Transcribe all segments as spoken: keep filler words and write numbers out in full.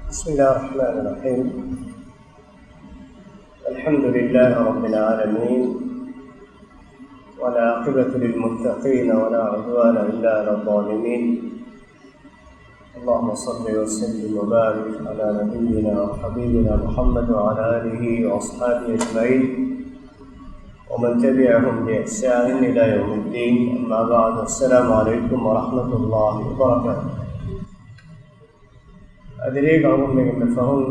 بسم الله الرحمن الرحيم. الحمد لله رب العالمين، والعاقبة للمتقين، ولا عدوان إلا على الظالمين. اللهم صل وسلم وبارك على نبينا وحبيبنا محمد وعلى آله وأصحابه أجمعين، ومن تبعهم بإحسان إلى يوم الدين. أما بعد، السلام عليكم ورحمة الله وبركاته. އަދި ރޭގަ އަޅުގަނޑުމެން އެންމެ ފަހުން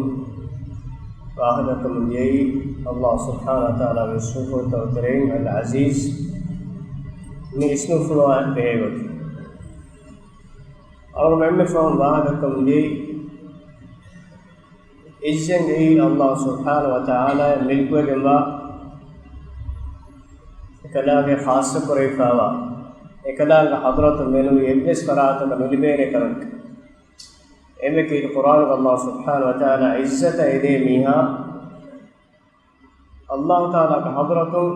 ވާހަކަދައްކަމުން ދިޔައީ، އައްލާހު ސުބްޙާނަހު ވަތަޢާލާގެ ސިފަތްތައް ތެރެއިން އަލް ޢަޒީޒް، މި އިސްނުފުޅުވާ ބެހޭގޮތަށް. އަޅުގަނޑުމެން އެންމެ ފަހުން ވާހަކަދައްކަމުން ދިޔައީ، ޢިއްޒަތް އެއީ އައްލާހު ސުބްޙާނަހު ވަތަޢާލާއަށް މިލްކުވެގެންވާ އެކަލާނގެ ޚާއްޞަކުރެވިފައިވާ، އެކަލާނގެ ޙަޟްރަތުން މެނުވީ އެއްވެސް ފަރާތަކަށް ނުލިބޭނެ ކަމެއް. އެންމެ ކީރި ޤުރްއާނުގަ އައްލާހު ސުބްޙާނަހު ވަތަޢާލާ ޢިއްޒަތަށް އެދޭ މީހާ، އައްލާހު ތަޢާލާގެ ޙަޟްރަތުން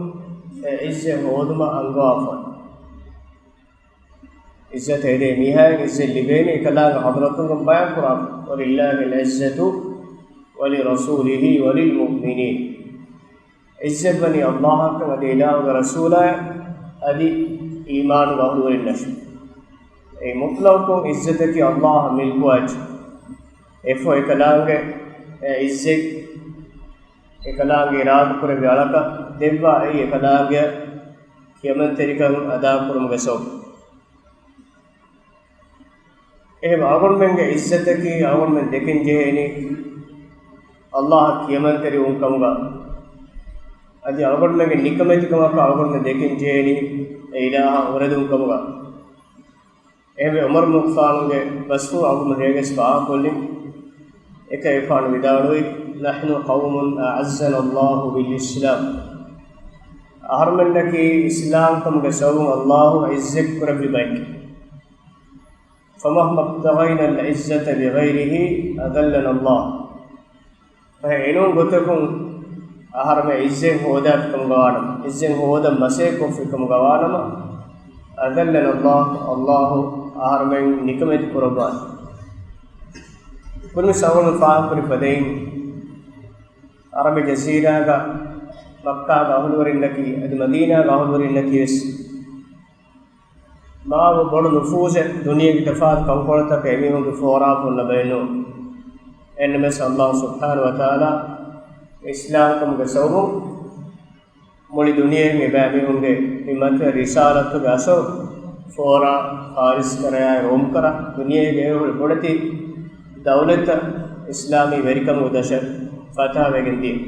އެ ޢިއްޒަތް ހޯދުމަށް އަންގަވާފަ. ޢިއްޒަތަށް އެދޭ މީހާއަށް ޢިއްޒަތް ލިބޭނީ އެކަލާނގެ ޙަޟްރަތުން ބަޔާން ކުރާފަ. وَلِلَّهِ الْعِزَّةُ وَلِرَسُولِهِ وَلِلْمُؤْمِنِينَ. ޢިއްޒަތް ވަނީ އައްލާހަށް އަދި އިލާހުގެ ރަސޫލާއަށް އަދި އީމާނުގެ އަހުލުވެރިންނަށް. އެއީ މުޠްލަޤު ޢިއްޒަތަކީ އައްލާހަށް މިލްކުވާ ޢިއްޒަތް. އެފަހު އެކަލާނގެ ޢިއްޒަތް އެކަލާނގެ އިރާދަކުރެއްވި އަޅަކަށް ދެއްވާ، އެއީ އެކަލާނގެ ކިޔަމަންތެރިކަން އަދާކުރުމުގެ ސަބަބު. އެހެން އަޅުގަނޑުމެންގެ ޢިއްޒަތަކީ އަޅުގަނޑުމެން ދެކެން ޖެހޭނީ އައްލާހަށް ކިޔަމަންތެރިވުން ކަމުގަ، އަދި އަޅުގަނޑުމެންގެ ނިކަމެތިކަމަކަށް އަޅުގަނޑުމެން ދެކެން ޖެހޭނީ އެ އިލާހަށް އުރެދުން ކަމުގަ. އެހެންވެ، ޢުމަރު ބުނު ޢައްފާނުގެ ބަސްފުޅު އަޅުގަނޑު ރޭގަސް ފާހަގަކޮށްލިން، އެކަލޭގެފާނު ވިދާޅުވި، نحن قوم أعزنا الله بالإسلام. އަހަރުމެންނަކީ އިސްލާމްކަމުގެ ސަބަބުން އައްލާހު ޢިއްޒަތް ކުރެއްވި ބައެއް. فمهما ابتغينا العزة بغيره أذلنا الله. ފަހެ އެނޫން ގޮތަކުން އަހަރުމެން ޢިއްޒަތް ހޯދާފިކަމުގަވާނަމަ، ޢިއްޒަތް ހޯދަން މަސައްކަތްކޮށްފިކަމުގަވާނަމަ، أذلنا الله، އައްލާހު އަހަރުމެން ނިކަމެތި ކުރައްވާނެ. ކުރިން ސަވަނު ފާހަގަކުރި ފަދައިން، ޢަރަބި ޖަޒީރާގަ މައްކާގެ އަހުލުވެރިންނަކީ އަދި މަދީނާގެ އަހުލުވެރިންނަކީ ވެސް މާ ބޮޑު ނުފޫޒެއް ދުނިޔޭގެ ތަފާތު ކަންކޮޅުތަކަށް އެމީހުންގެ ފޯރާފަ އޮންނަ ބައެއް ނޫން. އެހެންނަމަވެސް އައްލާހު ސުބްޙާނަހު ވަތަޢާލާ އިސްލާމްކަމުގެ ސަބަބުން މުޅި ދުނިޔެއިން އެބައިމީހުންގެ މި މަތިވެރި ރިސާލަތުގެ އަސަރު ފޯރާ، ފާރިސް ކަރަޔާއި ރޯމް ކަރަ ދުނިޔޭގެ އެހުރި ބޮޑެތި ދައުލަތްތައް އިސްލާމީ ވެރިކަމުގެ ދަށަށް ފަތަހަވެގެން ދިޔަ.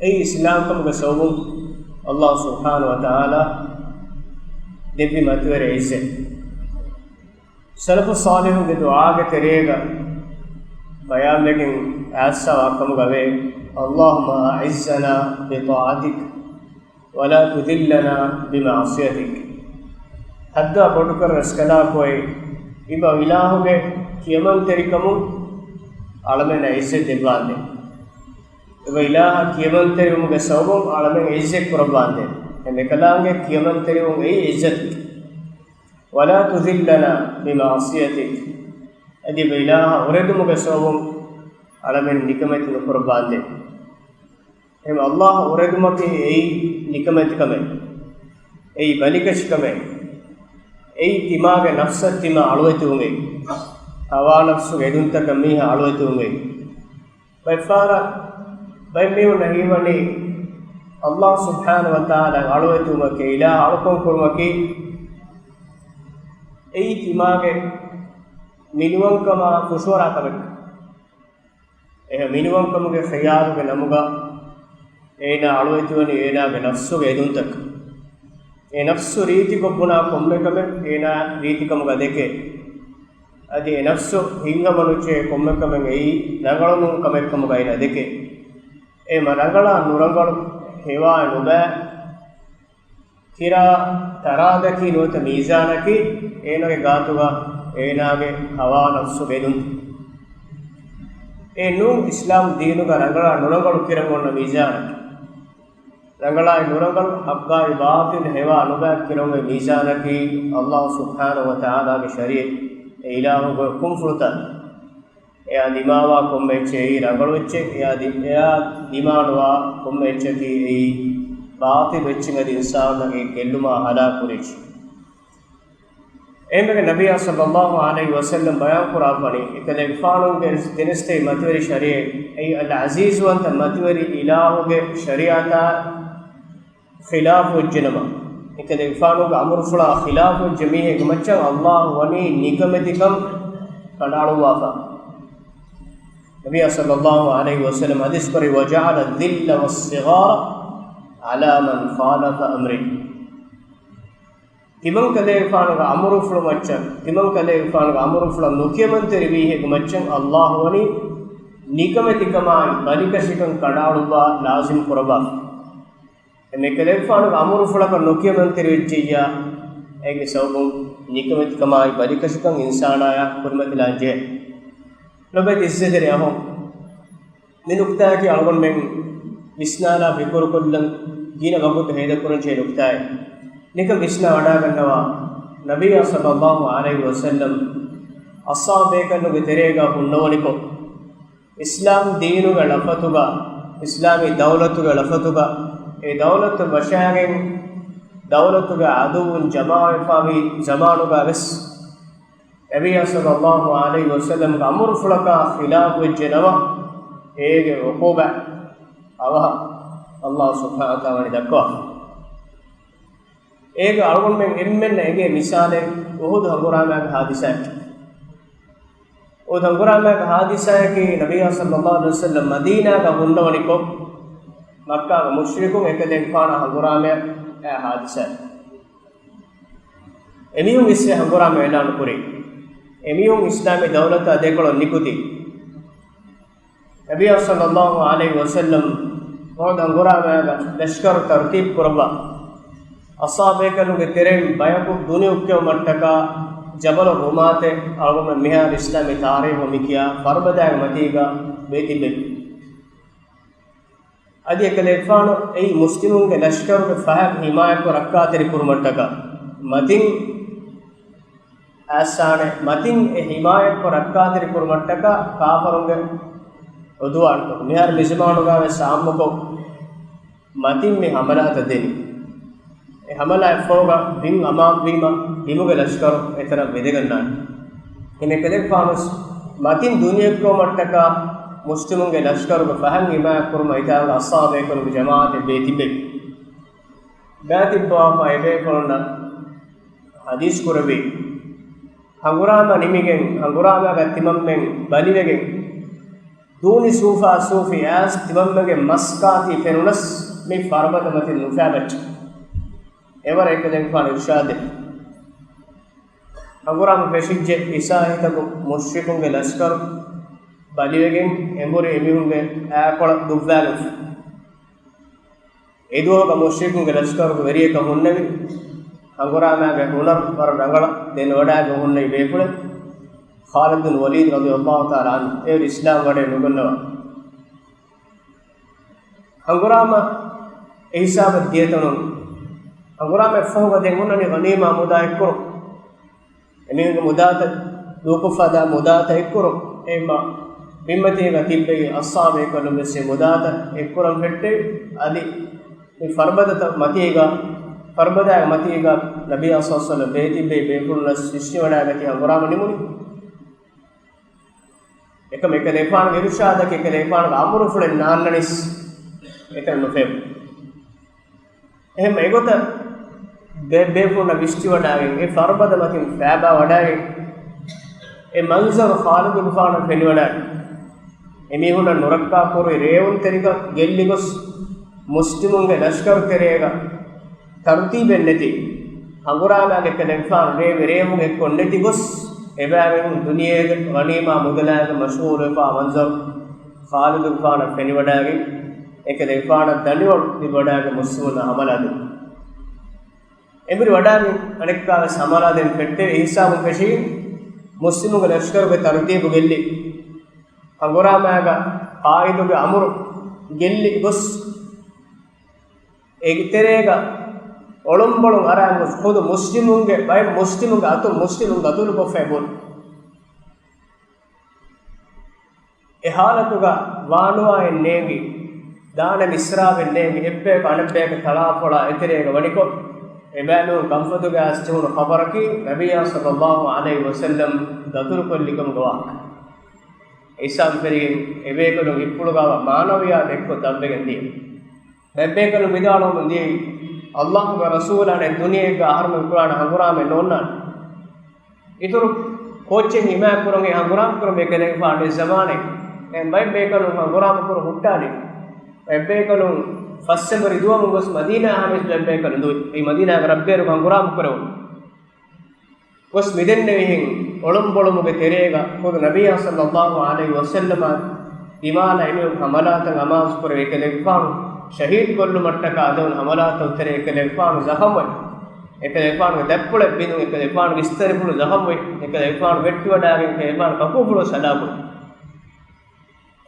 އެއީ އިސްލާމްކަމުގެ ސަބަބުން އައްލާހު ސުބްޙާނަހު ވަތަޢާލާ ދެއްވި މަތިވެރި ޢިއްޒަތް. ސަލަފު ޞާލިޙުންގެ ދުޢާގެ ތެރޭގަ ބަޔާންވެގެން އައިސްސާވާ ކަމުގަވޭ، اللهم أعزنا بطاعتك ولا تذلنا بمعصيتك. ޙައްދާ ބޮޑުކަރ ރަސްކަލާކޮއެ، އެބަ އިލާހުގެ ކިޔަމަންތެރިކަމުން އަޅަމެންނަށް ޢިއްޒަތް ދެއްވާނދޭ. އެބަ އިލާހަށް ކިޔަމަންތެރިވުމުގެ ސަބަބުން އަޅަމެން ޢިއްޒަތް ކުރައްވާނދޭ. އެ މިކަލާނގެ ކިޔަމަންތެރިވުން އެއީ ޢިއްޒަތަކީ. ولا تذلنا بمعصيتك. އަދި އެބަ އިލާހަށް އުރެދުމުގެ ސަބަބުން އަޅަމެން ނިކަމެތި ނުކުރައްވާނދޭ. އެހެން އައްލާހަށް އުރެދުމަކީ އެއީ ނިކަމެތިކަމެއް، އެއީ ބަލިކަށިކަމެއް، އެއީ ތިމާގެ ނަފްސަށް ތިމާ އަޅުވެތިވުމެއް، ހަވާ ނަފްސުގެ އެދުންތަކަށް މީހާ އަޅުވެތިވުމެއް. ބައެއްފަހަރަށް ބައެއް މީހުންނަށް ހީވަނީ، އައްލާހު ސުބްޙާނަހު ވަތަޢާލާ އަޅުވެތިވުމަކީ، އިލާހަށް އަޅުކަން ކުރުމަކީ، އެއީ ތިމާގެ މިނިވަންކަމާ ފުށުއަރާ ކަމެއް. އެހެން މިނިވަންކަމުގެ ޚިޔާލުގެ ނަމުގަ އޭނާ އަޅުވެތިވަނީ އޭނާގެ ނަފްސުގެ އެދުންތަކަށް. އެ ނަފްސު ރީތިކޮށް ބުނާ ކޮންމެ ކަމެއް އޭނާ ރީތިކަމުގަ ދެކޭ. އަދި އެ ނަފްސު ހިންގަމަނުޖެހޭ ކޮންމެ ކަމެއް އެއީ ރަނގަޅުނޫން ކަމެއްކަމުގަ އޭނާ ދެކޭ. އެ މަ ރަނގަޅާ ނުރަނގަޅު ހެވާ ނުބައި ކިރާ ތަރާދަކީ ނުވަތަ މީޒާނަކީ އޭނާގެ ގާތުގަ އޭނާގެ ހަވާ ނަފްސު ބެލުން. އެ ނޫން އިސްލާމް ދީނުގަ ރަނގަޅާ ނުރަނގަޅު ކިރަން އޮންނަ މީޒާނަކީ. ރަނގަޅާއި ނުރަނގަޅު، ޙައްޤާއި ބާޠިލް ހެވާ ނުބައި ކިރަން އޮތް މީޒާނަކީ އައްލާހު ސުބްޙާނަހު ވަތަޢާލާގެ ޝަރީޢަތް، އެ އިލާހުގެ ކުންފުޅުތައް. އެއާ ދިމާވާ ކޮންމެ އެއްޗެއް އެއީ ރަނގަޅު އެއްޗެއް، އެއާ ދި-، އެއާ ދިމާނުވާ ކޮންމެ އެއްޗަކީ އެއީ ބާޠިލު އެއްޗެއް، އަދި އިންސާނުންނަށް އެ ގެއްލުމާ ހަލާކު ކުރި އެއްޗެއް. އެހެންވެގެން ނަބިއްޔާ ޞައްލައްލާހު ޢަލައިހި ވަސައްލަމް ބަޔާން ކުރާފަނީ، އެކަލޭގެފާނުގެ ގެނެސްދޭ މަތިވެރި ޝަރީޢަތް، އެއީ އަލް ޢަޒީޒުވަންތަ މަތިވެރި އިލާހުގެ ޝަރީޢަތާ ޚިލާފު ވެއްޖެނަމަ، އެކަލޭގެފާނުގެ އަމުރުފުޅާ ޚިލާފު ވެއްޖެ މީހެއްގެ މައްޗަށް އައްލާހު ވަނީ ނިކަމެތިކަން ކަނޑައަޅުއްވާފަ. ނަބިއްޔާ ޞައްލައްލާހު ޢަލައިހި ވަސައްލަމް ޙަދީޘް ކުރީ، وجعل الذل والصغار على من خالف أمره. ތިމަން ކަލޭގެފާނުގެ އަމުރުފުޅު މައްޗަށް، ތިމަން ކަލޭގެފާނުގެ އަމުރުފުޅަށް ނުކިޔަމަންތެރި މީހެއްގެ މައްޗަށް އައްލާހު ވަނީ ނިކަމެތިކަމާއި ބަލިކަށިކަން ކަނޑައަޅުއްވާ ލާޒިމް ކުރައްވާފަ. އެ ކަލޭގެފާނުގެ އަމުރުފުޅަކަށް ނުކިޔަމަންތެރި ވެއްޖެއްޔާ، އޭގެ ސަބަބުން ނިކަމެތިކަމާއި ބަލިކަށިކަން އިންސާނާޔާ ކުރިމަތިލާން ޖެހޭ. ލޮބެތި އިއްޒަތްތެރި އަޚުން، މި ނުކުތާއަކީ އަޅުގަނޑުމެން ވިސްނާލާ ފިކުރުކޮށްލަން ގިނަ ވަގުތު ހޭދަކުރަން ޖެހޭ ނުކުތާއެއް. ނިކަން ވިސްނާ ވަޑާގަންނަވާ، ނަބިއްޔާ ޞައްލައްލާހު ޢަލައިހި ވަސައްލަމް އަޞްޙާބު ބޭކަލުންގެ ތެރޭގަ ހުންނަވަނިކޮށް، އިސްލާމް ދީނުގެ ޅަފަތުގަ، އިސްލާމީ ދައުލަތުގެ ޅަފަތުގަ، އެ ދައުލަތު ވަށާގެން ދައުލަތުގެ ޢަދުއްވުން ޖަމާވެފަވި ޒަމާނުގަ ވެސް، ނަބިއްޔާ ޞައްލައްލާހު ޢަލައިހި ވަސައްލަމްގެ އަމުރުފުޅަކާ ޚިލާފު ވެއްޖެ ނަމަ، އޭގެ ޢުޤޫބާތް އަވަހަށް އައްލާހު ސުބްޙާނަހު ވަތަޢާލާ ވަނީ ދައްކަވާފަ. އޭގަ އަޅުގަނޑުމެން އެންމެންނަށް އެނގޭ މިސާލެއް އުޙުދު ހަނގުރާމައިގެ ޙާދިސާއަކީ. އުޙުދު ހަނގުރާމައިގެ ޙާދިސާއަކީ ނަބިއްޔާ ޞައްލައްލާހު ޢަލައިހި ވަސައްލަމް މަދީނާގަ ހުންނަވަނިކޮށް، މައްކާގެ މުޝްރިކުން އެކަލޭގެފާނާ ހަނގުރާމައަށް އައި ޙާދިސާއެއް. އެމީހުން އިސްވެ ހަނގުރާމަ އިޢުލާނު ކުރީ. އެމީހުން އިސްލާމީ ދައުލަތާ ދެކޮޅަށް ނިކުތީ. ނަބިއްޔާ ޞައްލައްލާހު ޢަލައިހި ވަސައްލަމް އުޙުދު ހަނގުރާމައިގަ ލަޝްކަރު ތަރުތީބު ކުރައްވާ، އަޞްޙާބު ބޭކަލުންގެ ތެރެއިން ބަޔަކު ދުނި އުކެވުމަށްޓަކާ ޖަބަލު ރުމާތެއް އަޅުގަނޑުމެން މިހާރު އިސްލާމީ ތާރީޚު މިކިޔާ ފަރުބަދައިގެ މަތީގަ ބޭތިއްބެވި. އަދި އެކަލޭގެފާނު އެއީ މުސްލިމުންގެ ލަޝްކަރުގެ ފަހަތް ހިމާޔަތްކޮށް ރައްކާތެރި ކުރުމަށްޓަކާ މަތިން އައްސާނެ، މަތިން އެ ހިމާޔަތްކޮށް ރައްކާތެރި ކުރުމަށްޓަކާ ކާފަރުންގެ ޢުދުވާންކޮށް، މިހާރު މިޒަމާނުގަ ވެސް އާއްމުކޮށް މަތިން މި ހަމަލާތައް ދެނީ. އެ ހަމަލާ އެއްފަހުގަ ބިން އަމާންވީމަ، ބިމުގެ ލަޝްކަރު އެތަނަށް ވެދެގަންނާނެ. އެނެ ކަލޭގެފާނު މަތިން ދުނިޔެއްކޮމަށްޓަކާ މުސްލިމުންގެ ލަޝްކަރުގެ ފަހަތް ހިމާޔަތްކުރުމަށް އިތާގަ އަޞްޙާބު ބޭކަލުންގެ ޖަމާޢަތެއް ބޭތިއްބެވި. ބޭތިއްބަވާފަ އެބޭފުޅުންނަށް ޙަދީޘް ކުރެއްވި، ހަނގުރާމަ ނިމިގެން، ހަނގުރާމައިގަ ތިމަންމެން ބަލިވެގެން، ދޫނި ސޫފާ ސޫފި އައިސް ތިމަންމެންގެ މަސް ކާތީ ފެނުނަސް، މި ފަރުބަދަ މަތިން ނުފޭބައްޗޭ. އެވަރަށް އެކަލޭގެފާނު އިރުޝާދެއް. ހަނގުރާމަ ފެށިއްޖެ، އިސާހިތަކު މުޝްރިކުންގެ ލަޝްކަރު ބަލިވެގެން އެނބުރި އެމީހުންގެ އާކޮޅަށް ދުއްވާލިފަ. އެދުވަހުގަ މުޝްރިކުންގެ ލަޝްކަރުގެ ވެރިޔަކަށް ހުންނެވި، ހަނގުރާމައިގެ ހުނަރު ވަރަށް ރަނގަޅަށް ދެނެވަޑައިގެން ހުންނެވި ބޭފުޅެއް، ޚާލިދު ބިން ވަލީދު ރަޟިޔަﷲ ތަޢާލާ ޢަންހު، އެވެރި އިސްލާމް ވަޑައެއް ނުގަންނަވާ. ހަނގުރާމަ އެހިސާބަށް ދިޔަތަނުން، ހަނގުރާމަ އެއްފަހުގަ ދެން ހުންނަނީ ޣަނީމާ މުދާ އެއްކުރުން. އެމީހުންގެ މުދާތައް، ދޫކޮށްފަދާ މުދާތައް އެއްކުރުން. އެހެންމަ ބިންމަތީގަ ތިއްބެވި އަޞްޙާބު ބޭކަލުން ވެސް އެ މުދާތައް އެއްކުރަން ފެއްޓެވި. އަދި މި ފަރުބަދަތައް މަތީގަ، ފަރުބަދާގެ މަތީގަ ނަބިއްޔާ ޞައްލަﷲ ޢަލައިހި ވަސައްލަމް ބޭތިއްބެވި ބޭފުޅުންނަށް ވެސް ވިސްނިވަޑައިގަތީ ހަނގުރާމަ ނިމުނީ. އެކަމަކު އެކަލޭގެފާނުގެ އިރުޝާދަކީ އެކަލޭގެފާނުގެ އަމުރުފުޅެއް ނާންނަނީސް އެތަނަށް ނުފޭބުން. އެހެންމަ އެގޮތަށް ބޭ-، ބޭފުޅުންނަށް ވިސްނިވަޑައިގެން އެ ފަރުބަދަ މަތިން ފޭބާވަޑައިގެން އެ މަންޒަރު ޚާލިދުގެފާނަށް ފެނިވަޑައިގެން އެމީހުންނަށް ނުރައްކާކުރި ރޭވުންތެރިކަން ގެއްލިގޮސް މުސްލިމުންގެ ލަޝްކަރު ތެރޭގަ ތަރުތީބެއް ނެތި، ހަނގުރާމައިގެ ކަލޭގެފާނު ރޭވި ރޭވުން އެއްކޮށް ނެތި ގޮސް، އެބައިމީހުން ދުނިޔޭގެ ޣަނީމާ މުދަލާގެ މަޝްޣޫލުވެފާ މަންޒަރު ޚާލިދުގެފާނަށް ފެނިވަޑައިގެން، އެކަލޭގެފާނަށް ދަނޑިވަޅު ލިބިވަޑައިގެން މުސްލިމުންނަށް ހަމަލާ ދިން. އެނބުރި ވަޑައިގެން އަނެއްކާވެސް ހަމަލާ ދޭން ފެއްޓެވި. އެ ހިސާބުން ފެށިގެން މުސްލިމުންގެ ލަޝްކަރުގެ ތަރުތީބު ގެއްލި، ހަނގުރާމައިގަ ޤާއިދުގެ އަމުރު ގެއްލި ގޮސް، އޭގެ ތެރޭގަ އޮޅުންބޮޅުން އަރާން ގޮސް ޚުދު މުސްލިމުންގެ ބައެއް މުސްލިމުންގެ އަތުން މުސްލިމުން ގަތުލުކޮށްފައި ބުން. އެ ހާލަތުގަ ވާނުވާއެއް ނޭނގި، ދާނަ މިސްރާބެއް ނޭނގި، އެއްބަޔަކު އަނެއްބަޔަކަށް ތަޅާފޮޅާ އެތެރޭގަ ވަނިކޮށް، އެބައިމީހުން ކަންފަތުގައި ޖެހުނު ޚަބަރަކީ، ނަބިއްޔާ ޞައްލައްލާހު ޢަލައިހި ވަސައްލަމް ދަތުރުކޮށްލިކަމުގެ ވާހަކަ. އިސާމް ފެރިގެން އެބޭކަލުން ހިތްޕުޅުގަވާ މާނަވިޔާ ދެއްކޮށް ދަށްވެގެން ދިޔަ. އެއްބޭކަލުން ވިދާޅުވަމުން ދިޔައީ، އައްލާހުގެ ރަސޫލާނެ، ދުނިޔޭގަ އަހަރުމެން ކުރާނެ ހަނގުރާމައެއް ނޯންނާނެ. އިތުރު ކޯއްޗެއް ހިމާޔަތްކުރަން އެ ހަނގުރާމަ ކުރަން އެކަލޭގެފާނު ޒަމާނެއް އެ ބައެއް ބޭކަލުން ހަނގުރާމަ ކުރަން ހުއްޓާލި. އެއްބޭކަލުން ފަސްއެނބުރި ދުވަމުން ގޮސް މަދީނާ ހަމައަށް އެއްބޭކަލުން ދުވި. އެ މަދީނާގެ ރަށްބޭރު ހަނގުރާމަ ކުރެވުނު. ގޮސް މިދެންނެވިހެން އޮޅުންބޮޅުމުގެ ތެރޭގަ ޚުދު ނަބިއްޔާ ޞައްލައްލާހު ޢަލައިހި ވަސައްލަމާ ދިމާލަށް އެމީހުން ހަމަލާތައް އަމާޒު ކުރެވި އެކަލޭގެފާނު ޝަހީދުކޮށްލުމަށްޓަކާ ދެވުނު ހަމަލާތައް ތެރޭ އެކަލޭގެފާނު ޒަޚަމްވެ. އެކަލޭގެފާނުގެ ދަތްޕުޅެއް ބިނދުން، އެކަލޭގެފާނުގެ އިސްތަށިފުޅު ޒަޚަމްވެ، އެކަލޭގެފާނު ވެއްޓިވަޑާގެން އެކަލޭގެފާނު ކަކުފުޅު ހަލާކުވި.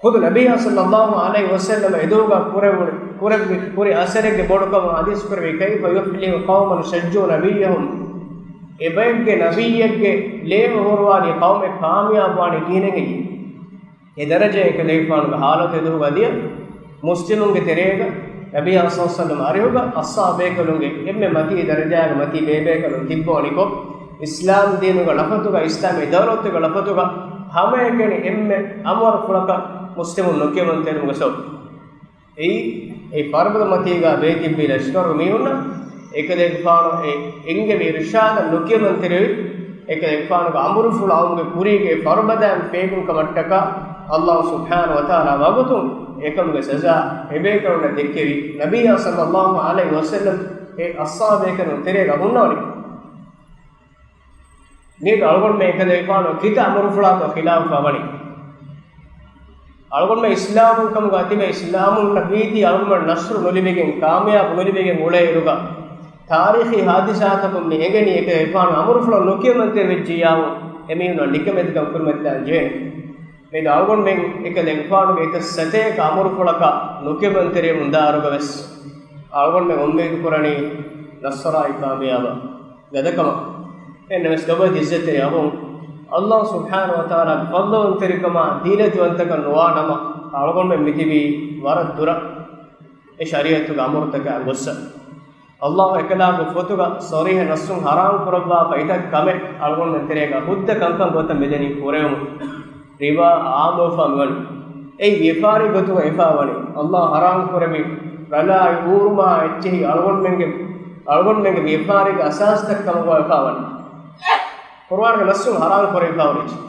ޚުދު ނަބިއްޔާ ޞައްލައްލާހު ޢަލައިހި ވަސައްލަމަ އެދުވަހުގަ ކުރެވުނު، ކުރެއްވި، ކުރި އަސަރެއްގެ ބޮޑުކަމަށް ޙަދީޘް ކުރެވި، كيف يفلح قوم شجوا نبيهم، އެބައެއްގެ ނަބިއްޔެއްގެ ލޭފަ ހުރުވާލި ޤައުމެއް ކާމިޔާބުވާނީ ކިހިނެއް އެއީ؟ އެ ދަރަޖައެއް އެކަލޭގެފާނުގެ ޙާލަތު އެދުވަހުގަ ދިޔަ. މުސްލިމުންގެ ތެރޭގަ ނަބިއްޔާ ޞައްލައްލާހު ޢަލައިހި ވަސައްލަމަ އަރިހުގަ އަޞްޙާބޭކަލުންގެ އެންމެ މަތީ ދަރަޖާގެ މަތީ ބޭބޭކަލުން ތިއްބަވަނިކޮށް، އިސްލާމް ދީނުގެ ޅަފަތުގަ، އިސްލާމީ ދައުލަތުގެ ޅަފަތުގަ ހަމައެކަނި އެންމެ އަމުއަރު ފުޅަކަށް މުސްލިމުން ނުކިޔަމަންތެރިވުމުގެ ސަބަބުން. އެއީ، އެ ފަރުބަދަ މަތީގަ ބޭތިއްބި ލަޝްކަރު މީހުންނަށް އެކަލޭގެފާނު އެ އެންގެވި އިރުޝާދަށް ނުކިޔަމަންތެރިވެވި، އެކަލޭގެފާނުގެ އަމުރުފުޅު އައުމުގެ ކުރީގެ ފަރުބަދައިން ފޭބުން ކަމަށްޓަކާ، އައްލާހު ސުބްޙާނަހު ވަތަޢާލާ ވަގުތުން އެކަމުގެ ސަޒާ އެބޭކަލުންނަށް ދެއްކެވި. ނަބިއްޔާ ޞައްލައްލާހު ޢަލައިހި ވަސައްލަމް އެ އަޞްޙާބޭކަލުން ތެރޭގަ ހުންނަވަނީ. މިއަދު އަޅުގަނޑުމެން އެކަލޭގެފާނު ކިތައް އަމުރުފުޅާކަށް ޚިލާފަށް ވަނީ؟ އަޅުގަނޑުމެން އިސްލާމުން ކަމުގަ ތިބެ، އިސްލާމުންނަށް ވީތީ އަޅުގަނޑުމެން ނަޞްރު ނުލިބިގެން، ކާމިޔާބު ނުލިބިގެން އުޅޭއިރުގަ، ތާރީޚީ ހާދިސާތަކުން މި އެނގެނީ އެކަލޭގެފާނު އަމުރުފުޅަށް ނުކިޔަމަންތެރިވެއްޖިއްޔާމު، އެމީހުންނަށް ނިކަމެތިކަން ކުރިމަތިލާން ޖެހޭނެ. މިއަދު އަޅުގަނޑުމެން އެކަލޭގެފާނުގެ އެތައް ސަތޭކަ އަމުރުފުޅަކަށް ނުކިޔަމަންތެރިވެމުން ދާއިރުގަ ވެސް، އަޅުގަނޑުމެން އުއްމީދު ކުރަނީ ނަޞްރާއި ކާމިޔާބަށް. ގަދަކަމަށް. އެހެންނަމަވެސް ލޮބުވެތި އިއްޒަތްތެރި އަޚުން، އައްލާހު ސުބްޙާނަހު ވަތަޢާލާގެ ފަޟްލުވަންތެރިކަމާ ދީލަތިވަންތަކަން ނުވާ ނަމަ، އަޅުގަނޑުމެން މިތިބީ ވަރަށް ދުރަށް އެ ޝަރީޢަތުގެ އަމުރުތަކާ ގޮއްސަ. އައްލާހު އެކަލާގެ ފޮތުގަ ޞަރީޙަ ނައްޞުން ޙަރާމް ކުރައްވާފަ އެތައް ކަމެއް އަޅުގަނޑުމެން ތެރޭގަ ހުއްދަ ކަންކަން ގޮތަށް މިދެނީ ކުރެވުމުން. ރިބާ އާއްމުވެފަ މިވަނީ. އެއީ ވިޔަފާރި ގޮތުގަ ވެފަ ވަނީ. އައްލާހު ޙަރާމް ކުރެއްވި ރަލާއި އޫރުމާ އެއްޗެހި އަޅުގަނޑުމެންގެ، އަޅުގަނޑުމެންގެ ވިޔަފާރީގެ އަސާސްތައް ކަމުގަ ވެފަ ވަނީ. ޤުރުއާނުގެ ނައްޞުން ޙަރާމް ކުރެވިފަ ހުރި އެއްޗެއް.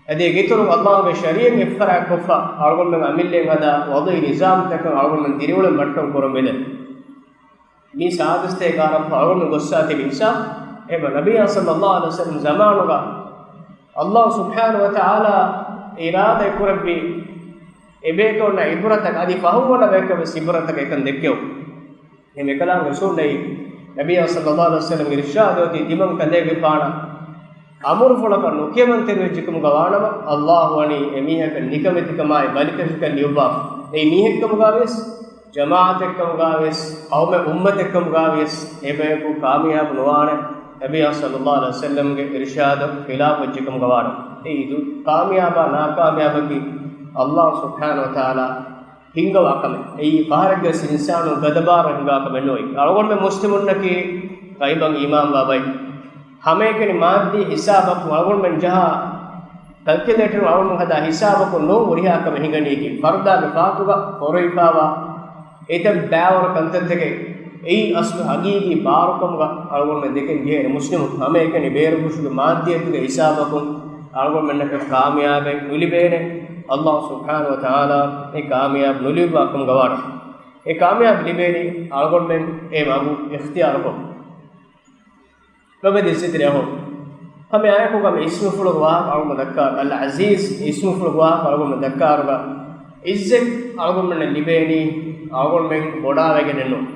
އަދި އޭގެ އިތުރުން އައްލާހުގެ ޝަރީޢަތް އެއްފަރާތްކޮށްފަ އަޅުގަނޑުމެން އަމިއްލައިން ހަދާ ވަޟުޢީ ނިޒާމްތަކަށް އަޅުގަނޑުމެން ދިރިއުޅެން ބައްޓަން ކުރަން މިދެން. މި ސާދަސްތޭ ގާރަފަ އަޅުގަނޑު ގޮއްސާ ތިބި ހިސާބު، އެބަ ނަބިއްޔާ ޞައްލައްލާހު ޢަލައިހި ވަސައްލަމް ޒަމާނުގަ އައްލާހު ސުބްޙާނަހު ވަތަޢާލާ އިރާދަ ކުރެއްވި އެބޭކަލުންނަށް ޢިބްރަތަކަށް އަދި ފަހުން ވަނަ ބަޔަކަށް ވެސް ޢިބްރަތަކަށް އެކަން ދެއްކެވުން. އެހެން އެކަލާނގެ ރަސޫލު ނަބިއްޔާ ޞައްލައްލާހު ޢަލައިހި ވަސައްލަމްގެ އިރުޝާދު އޮތީ ތިމަން ކަލޭގެފާނަށް އަމުރުފުޅަކަށް ނުކިޔަމަންތެރިވެއްޖެކަމުގަ ވާނަމަ، އައްލާހު ވަނީ އެމީހަކަށް ނިކަމެތިކަމާއި ބަލިކަށިކަން ލިޔުއްވާފަ. އެއީ މީހެއްކަމުގަވިޔަސް، ޖަމާޢަތެއްކަމުގަވިޔަސް، ޤައުމެއް އުއްމަތެއްކަމުގަވިޔަސް، އެބަޔަކު ކާމިޔާބު ނުވާނެ، ނަބިއްޔާ ޞައްލައްލާހު ޢަލައިހި ވަސައްލަމްގެ އިރުޝާދަށް ޚިލާފުވެއްޖެކަމުގަ ވާނަމަ. އެއީ ދު-، ކާމިޔާބާ ނާކާމިޔާބަކީ އައްލާހު ސުބްޙާނަހު ވަތަޢާލާ ހިންގަވާ ކަމެއް. އެއީ ފަހަރެއްގަ ވެސް އިންސާނުން ގަދަބާރު ހިންގާ ކަމެއް ނޫން. އަޅުގަނޑުމެން މުސްލިމުންނަކީ ޣައިބަށް އީމާންވާ ބައެއް. ހަމައެކަނި މާއްދީ ހިސާބަކުން އަޅުގަނޑުމެން ޖަހާ، ކަލްކިއުލޭޓަރުން އަޅުގަނޑު ހަދާ ހިސާބަކުން ނޫން ހުރިހާ ކަމެއް ހިނގަނީކީ. ފަރުދާގެ ފާތުގަ ފޮރުވިފާވާ އެތައް ބައިވަރު ކަންތައްތަކެއް. އެއީ އަސްލު ހަގީގީ ބާރުކަމުގަ އަޅުގަނޑުމެން ދެކެން ޖެހޭނެ. މުސްލިމުން ހަމައެކަނި ބޭރުފުށުގެ މާއްދިއްޔަތުގެ ހިސާބަކުން އަޅުގަނޑުމެންނަކަށް ކާމިޔާބެއް ނުލިބޭނެ. އައްލާހު ސުބްޙާނަހު ވަތަޢާލާ އެ ކާމިޔާބު ނުލިބިވާ ކަމުގަ ވާނަމަ. އެ ކާމިޔާބު ލިބޭނީ އަޅުގަނޑުމެން އެ މަގު އިޚްތިޔާރުކޮށް. ލޮބުވެތި އިއްޒަތްތެރި އަޚުން، ހަމަ އާޔަކުގަ މި އިސްމުފުޅުގެ ވާހަކަ އަޅުގަނޑު ދައްކާ، އަލް ޢަޒީޒް އިސްމުފުޅުގެ ވާހަކަ އަޅުގަނޑު ދައްކާއިރުގަ، އިއްޒަތް އަޅުގަނޑުމެންނަށް ލިބޭނީ އަޅުގަނޑުމެން ބޮޑާވެގެނެއް ނޫން.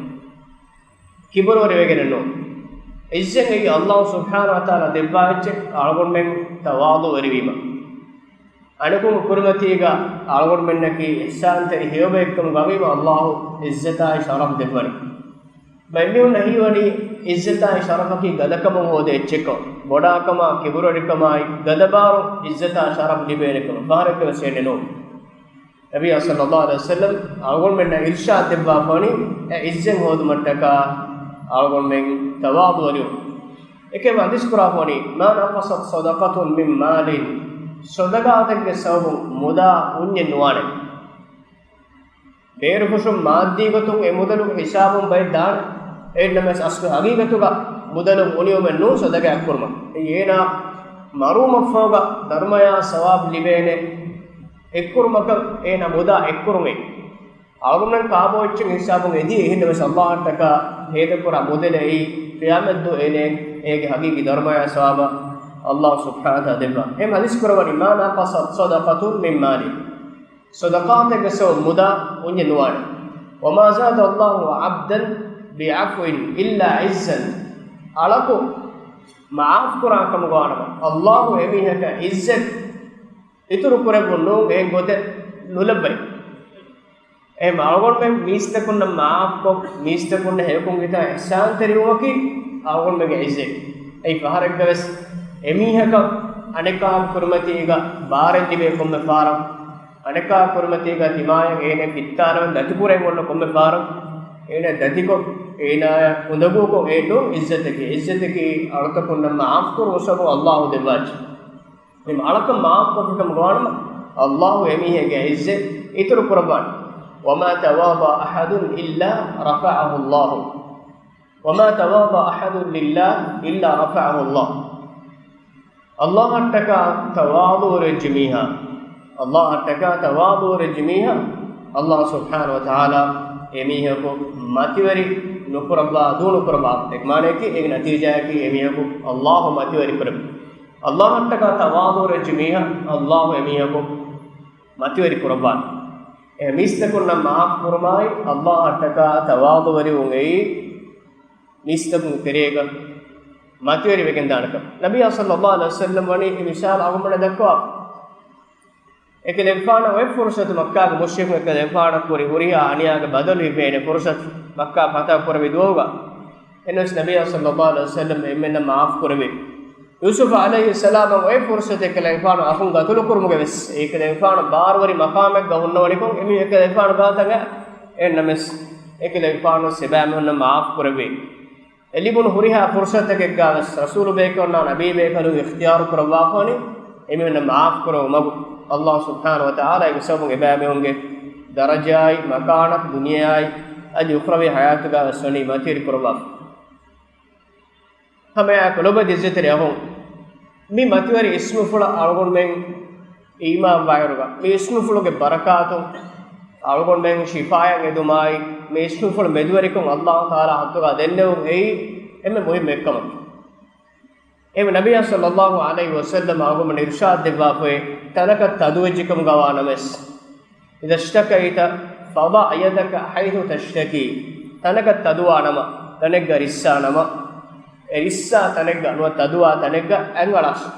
ކިބުރުވެރިވެގެނެއް ނޫން. އިއްޒަތް އެއީ އައްލާހު ސުބްޙާނަހު ވަތަޢާލާ ދެއްވާ އެއްޗެއް އަޅުގަނޑުމެން ތަވާޟުޢުވެރިވީމަ. އަނެކު ކުރިމަތީގަ އަޅުގަނޑުމެންނަކީ އިޙްސާންތެރި ހެޔޮބައެއްކަމުގަ ވީމަ އައްލާހު އިއްޒަތާއި ޝަރަފް ދެއްވަނީ. ބައެއްމީހުންނަށް ހީވަނީ އިއްޒަތާއި ޝަރަފަކީ ގަދަކަމަށް ހޯދޭ އެއްޗެއްކަން. ބޮޑާކަމާ، ކިބުރުވެރިކަމާއި، ގަދަބާރު އިއްޒަތާ ޝަރަފް ލިބޭނެކަމަށް ފަހަރެއްގަ ވެސް އެއްނެއް ނޫން. ނަބިއްޔާ ޞައްލައްލާހު ޢަލައިހި ވަސައްލަމް އަޅުގަނޑުމެންނަށް އިރްޝާދު ދެއްވާފަވަނީ، އެ އިއްޒަތް ހޯދުމަށްޓަކާ އަޅުގަނޑުމެން ތަވާޟުޢުވެރިވުން. އެކަމަކު ޙަދީޘް ކުރާފަވަނީ، "ما نقصت صدقة من مال." ޞަދަޤާތެއްގެ ސަބަބުން މުދާ އުންޏެއް ނުވާނެ. ބޭރުފުށުން މާއްދީ ގޮތުން އެ މުދަލު ހިސާބުން ބައެއް ދާނެ. އެހެންނަމަވެސް އަސްލު ހަގީގަތުގަ މުދަލު އުނިއުމެއް ނޫން ޞަދަޤާތް ކުރުމަށް. އެއީ އޭނާ މަރުވުމަށްފަހުގަ ދަރުމަޔާ ސަވާބު ލިބޭނެ. އެއްކުރުމަކަށް އޭނާ މުދާ އެއްކުރުން އެއީ. އަޅުގަނޑުމެން ކާބޯ އެއްޗެއް ހިސާބުން އެދިޔަ އެހެންނަމަވެސް ﷲ އަށްޓަކާ ހޭދަކުރާ މުދަލެއް އެއީ ޤިޔާމަތްދުވަހު އޭނަ އޭގެ ހަގީގީ ދަރުމަޔާ ސަވާބަށް ﷲ ސުބްޙާނަހޫ ވަތަޢާލާ ދެއްވާ. އެހެން ޙަދީޘް ކުރައްވަނީ، "ما نقصت صدقة من مال." ޞަދަޤާތެއްގެ ސަބަބުން މުދާ އުންޏެއް ނުވާނެ. "وما زاد الله عبدا بعفو إلا عزا." އަޅަކު މަޢާފު ކުރާ ކަމުގަ ވާނަމަ، ﷲ އެމީހަކަށް ޢިއްޒަތް އިތުރު ކުރެއްވުން ނޫން އެހެން ގޮތެއް ނުލައްވައި. އެހެން އަޅުގަނޑުމެން މީސްތަކުންނަށް މަޢާފުކޮށް، މީސްތަކުންނަށް ހެޔޮކޮށް ހިތާ އިޙްސާންތެރިވުމަކީ އަޅުގަނޑުމެންގެ ޢިއްޒަތް. އެއީ ފަހަރެއްގަވެސް އެމީހަކަށް އަނެކާ ކުރިމަތީގަ ބާރެއް ލިބޭ ކޮންމެ ފަހަރަށް، އަނެކާ ކުރިމަތީގަ ތިމާޔަށް އޭނަ ފިއްތާރަވެން ދަތިކުރެވެން އޮންނަ ކޮންމެ ފަހަރަށް، އޭނަ ދަތިކޮށް، އޭނާޔަށް އުނދަގޫކޮށް އެއީ ނޫން ޢިއްޒަތަކީ. ޢިއްޒަތަކީ އަޅުތަކުންނަށް މަޢާފުކުރުމުގެ ސަބަބުން ﷲ ދެއްވާ އެއްޗެއް. މި އަޅަކަށް މަޢާފުކޮށްފިކަމުގަ ވާނަމަ، ﷲ އެމީހެއްގެ ޢިއްޒަތް އިތުރު ކުރައްވާނެ. "وما تواضع أحد إلا رفعه الله. وما تواضع أحد لله إلا رفعه الله." ﷲ އަށްޓަކާ ތަވާޟުޢުވެއްޖެ މީހާ، ﷲ އަށްޓަކާ ތަވާޟުޢުވެއްޖެ މީހާ، ﷲ ސުބްޙާނަހޫ ވަތަޢާލާ އެމީހަކު މަތިވެރި ނުކުރައްވާ، ދޫ ނުކުރައްވާ. އެކަމާ އޭގެ ނަތީޖާއަކީ އެމީހަކު ﷲ މަތިވެރި ކުރެވި. ﷲ އަށްޓަކާ ތަވާޟުޢުވެއްޖެ މީހާ، ﷲ އެމީހަކު މަތިވެރި ކުރައްވާނެ. އެ މީސްތަކުންނަށް މަޢާފު ކުރުމާއި، ﷲ އަށްޓަކާ ތަވާޟުޢުވެރިވުން އެއީ މީސްތަކުންގެ ތެރޭގަ މަތިވެރިވެގެން ދާނެ ކަމަށް. ނަބިއްޔާ ޞައްލައްލާހު ޢަލައިހި ވަސައްލަމް ވަނީ އެ މިސާލު އަޅުގަނޑުމެންނަށް ދައްކަވާފަ. އެކަލޭގެފާނަށް އޮތް ފުރުޞަތު މައްކާގެ މުޝްރިކުން އެކަލޭގެފާނަށް ކުރި ހުރިހާ އަނިޔާގެ ބަދަލު ލިބޭނެ ފުރުޞަތު މައްކާ ފަތަޙު ކުރެވި ދުވަހުގަ. އެހެނަސް ނަބިއްޔާ ޞައްލައްލާހު ޢަލައިހި ވަސައްލަމް އެންމެންނަށް މަޢާފު ކުރެވި. ޔޫސުފް ޢަލައިހިއްސަލާމަށް އޮތް ފުރުޞަތެއް އެކަލޭގެފާނު އަޚުން ގަތުލު ކުރުމުގެ ވެސް، އެކަލޭގެފާނު ބާރުވެރި މަޤާމެއްގަ ހުންނަވަނިކޮށް، އެމީހުން އެކަލޭގެފާނު ގާތަށް އައި، އެހެންނަމަވެސް އެކަލޭގެފާނު އެބައިމީހުންނަށް މަޢާފު ކުރެއްވި. އެ ލިބުނު ހުރިހާ ފުރުޞަތެއްގަ ވެސް ރަސޫލު ބޭކަލުންނާ ނަބީ ބޭކަލުން އިޚްތިޔާރު ކުރައްވާފަވަނީ އެމީހުންނަށް މަޢާފު ކުރެވުމަކު. ﷲ ސުބްޙާނަހޫ ވަތަޢާލާ އޭގެ ސަބަބުން އެބައިމީހުންގެ ދަރަޖާއާއި، މަކާނަތު ދުނިޔެއާއި، އަދި އުޚްރަވީ ޙަޔާތުގަ ވެސް ވަނީ މަތިވެރި ކުރައްވާފަ. ހަމައެއާއެކު ލޮބުވެތި ޢިއްޒަތްތެރި އަޚުން، މި މަތިވެރި އިސްމުފުޅަށް އަޅުގަނޑުމެން އީމާންވާއިރުގަ، މި އިސްމުފުޅުގެ ބަރަކާތުން އަޅުގަނޑުމެން ޝިފާއަށް އެދުމާއި، މި އިސްމުފުޅު މެދުވެރިކޮށް ﷲ ތަޢާލާ ޙަޟްރަތުގަ ދެންނެވުން އެއީ އެންމެ މުހިއްމު އެއްކަމަކީ. އެހެންވެ، ނަބިއްޔާ ޞައްލައްލާހު ޢަލައިހި ވަސައްލަމަ އަޅުގަނޑުމެން އިރުޝާދު ދެއްވާފައި، ތަނަކަށް ތަދުވެއްޖެކަމުގަ ވާނަމަވެސް، "إذا اشتكيت فضع يدك حيث تشتكي." ތަނަކަށް ތަދުވާނަމަ، ތަނެއްގަ ރިއްސާނަމަ، އެ ރިއްސާ ތަނެއްގަ ނުވަތަ ތަދުވާ ތަނެއްގަ އަތްއަޅާށި.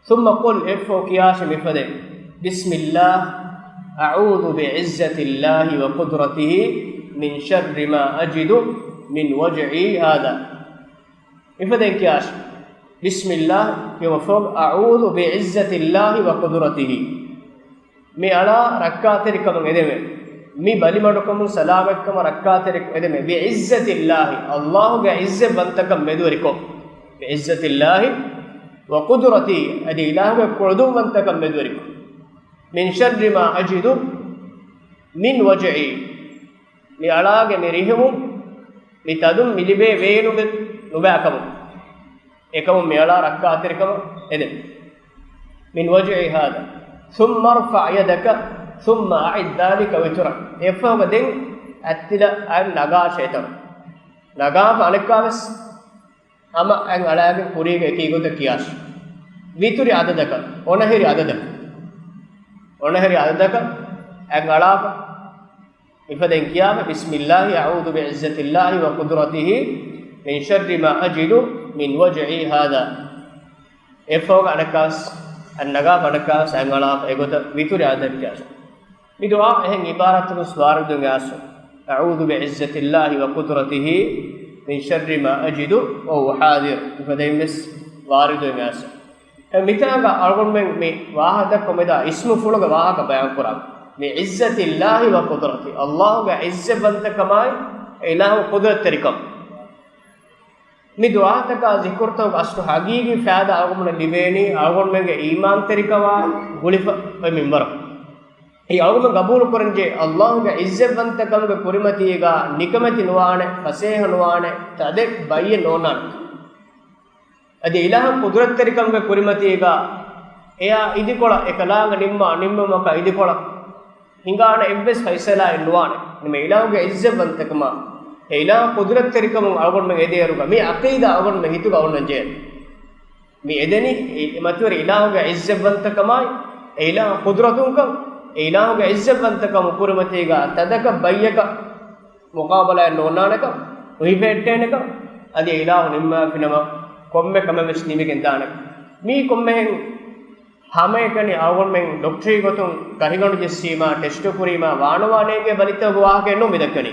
ثم قل، އެއަށްފަހު ކިޔާށި މިފަދައިން، بسم الله، أعوذ بعزة الله وقدرته من شر ما أجد من وجعي هذا. މިފަދައިން ކިޔާށި، بسم الله، ކިޔުމަށްފަހު، أعوذ بعزة الله وقدرته. މި އަޅާ ރައްކާތެރިކަމުން އެދެމެ. މި ބަލިމަޑުކަމުން ސަލާމަތްކަމަށް ރައްކާތެރިކޮށް އެދެމެ. بعزة الله، ﷲ ގެ ޢިއްޒަތްވަންތަކަން މެދުވެރިކޮށް. بعزة الله وقدرته، އަދި އިލާހުގެ ކުޅަދުންވަންތަކަން މެދުވެރިކޮށް. من شر ما أجد من وجعي، މި އަޅާގެ މި ރިހުމުން، މި ތަދުން މި ލިބޭ ވޭނުގެ ނުބައިކަމުން. އެކަމުން މި އަޅާ ރައްކާތެރިކަމަށް އެދެން. من وجعي هذا. ثم ارفع يدك ثم أعد ذلك وترا. އެއަށްފަހުގަ ދެން އަތްތިލަ އަތް ނަގާށޭ އެތަނުން. ނަގާފަ އަނެއްކާވެސް ހަމަ އަތް އަޅާގެން ކުރީގަ އެކީ ގޮތަށް ކިޔާށި. ވިތުރި އަދަދަކަށް، އޮނަހެރި އަދަދަކަށް. އޮނަހެރި އަދަދަކަށް އަތް އަޅާފަ. މިފަދައިން ކިޔާފަ، بسم الله، أعوذ بعزة الله وقدرته من شر ما أجد من وجعي هذا. އެއަށްފަހުގަ އަނެއްކާވެސް އަތް ނަގާފަ އަނެއްކާވެސް އަތް އަޅާފަ އެގޮތަށް ވިތުރި އަދަދަކަށް ކިޔާށި. މި ދުޢާ އެހެން ޢިބާރާތުން ވާރިދުވެގެން އައިސްފަ، أعوذ بعزة الله وقدرته من شر ما أجد وأحاذر. މިފަދައިން ވެސް ވާރިދުވެގެން އައިސްފަ. މިތާގަ އަޅުގަނޑުމެން މި ވާހަކަ ދައްކަމުން އެދާ އިސްމުފުޅުގެ ވާހަކަ ބަޔާން ކުރާ. މި ޢިއްޒަތިއްލާހި ވަ ޤުދުރަތި، އައްލާހުގެ ޢިއްޒަތްވަންތަކަމާއި އެ އިލާހު ޤުދުރަތްތެރިކަން. މި ދުވާތަކާ ޒިކުރުތަކުގެ އަސްލު ހަގީގީ ފާއިދާ އަޅުގަނޑުމެންނަށް ލިބޭނީ އަޅުގަނޑުމެންގެ އީމާންތެރިކަމާ ގުޅިފަ އޮތް މިންވަރު. އެ އަޅުގަނޑު ގަބޫލު ކުރަންޖެހޭ އައްލާހުގެ ޢިއްޒަތްވަންތަކަމުގެ ކުރިމަތީގަ ނިކަމެތި ނުވާނެ، ފަސޭހަ ނުވާނެ، ތަދެއް ބައްޔެއް ނޯންނާނެ. އަދި އިލާހު ޤުދުރަތްތެރިކަމުގެ ކުރިމަތީގަ އެޔާ އިދިކޮޅަށް އެކަލާނގެ ނިންމާ ނިންމުމަކަށް އިދިކޮޅަށް ހިނގާނެ އެއްވެސް ފައިސަލާއެއް ނުވާނެ. ނިމޭ އިލާހުގެ ޢިއްޒަތްވަންތަކަމާ، އެ އިލާހު ޤުދުރަތްތެރިކަމުން އަޅުގަނޑުމެން އެދޭއިރުގަ މި ޢަޤީދާ އަޅުގަނޑުމެން ހިތުގަ އޮންނަންޖެހޭ. މި އެދެނީ އެ މަތިވެރި އިލާހުގެ ޢިއްޒަތްވަންތަކަމާއި، އެ އިލާހު ޤުދުރަތުންކަން، އެ އިލާހުގެ ޢިއްޒަތްވަންތަކަމު ކުރިމަތީގަ ތަދަކަށް ބައްޔަކަށް މުޤާބަލާއެއް ނޯންނާނެކަން، ހުށިފެހެއްޓޭނެކަން، އަދި އެ އިލާހު ނިންމާފިނަމަ ކޮންމެ ކަމެއް ވެސް ނިމިގެން ދާނެކަން. މީ ކޮންމެހެން ހަމައެކަނި އަޅުގަނޑުމެން ޑޮކްޓަރީ ގޮތުން ކަރިގަނޑު ޖެއްސީމާ، ޓެސްޓު ކުރީމާ، ވާނުވާ ނޭނގޭ ބަލިތަކުގެ ވާހަކައެއް ނޫން މި ދައްކަނީ.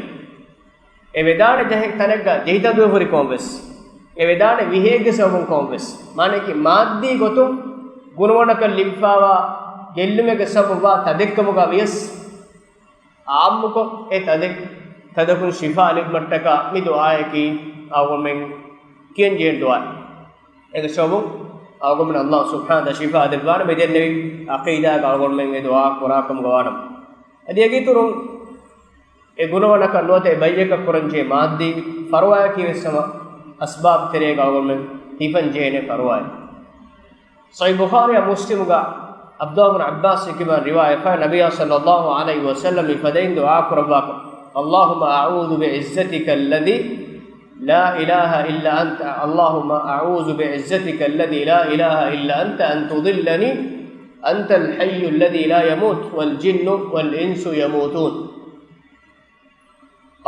އެ ވެދާނެ ޖެހޭ ތަނެއްގަ ޖެހި ތަދުވެ ހުރި ކަމެއް ވެސް، އެ ވެދާނެ ވިހޭގެ ސަބަބުން ކަމެއް ވެސް، މާނައަކީ މާއްދީ ގޮތުން ގުނަވަނަކަށް ލިބިފާވާ ގެއްލުމެއްގެ ސަބަބުން ވާ ތަދެއްކަމުގަ ވިޔަސް، އާއްމުކޮށް އެ ތަދެއް، ތަދަކުން ޝިފާ ލިބުމަށްޓަކާ މި ދުޢާއަކީ އަޅުގަނޑުމެން ކިޔަން ޖެހޭ ދުޢާއެއް. އޭގެ ސަބަބުން އަޅުގަނޑުމެން އައްލާހު ސުބްޙާނަހޫ ވަތަޢާލާ ޝިފާ ދެއްވާނެ މި ދެންނެވި ޢަޤީދާގަ އަޅުގަނޑުމެން އެ ދުޢާ ކުރާ ކަމުގަ ވާނަމަ. އަދި އޭގެ އިތުރުން އެ ގުނަވަނަކަށް ނުވަތަ އެ ބައްޔަކަށް ކުރަންޖެހޭ މާއްދީ ފަރުވާއަކީ ވެސް ހަމަ އަސްބާބު ތެރޭގަ އަޅުގަނޑުމެން ހިފަން ޖެހޭނެ ފަރުވާއެއް. ޞަޙީޙު ބުޚާރީއާ މުސްލިމުގަ ޢަބްދުﷲ ބިން ޢައްބާސް ކިބާ ރިވާޔަތް ނަބިއްޔާ ޞައްލައްލާހު ޢަލައިހި ވަސައްލަމް މި ފަދައިން ދުޢާ ކުރައްވާކަން، اللهم أعوذ بعزتك الذي لا إله إلا أنت، اللهم أعوذ بعزتك الذي لا إله إلا أنت أن تضلني أنت الحي الذي لا يموت والجن والإنس يموتون.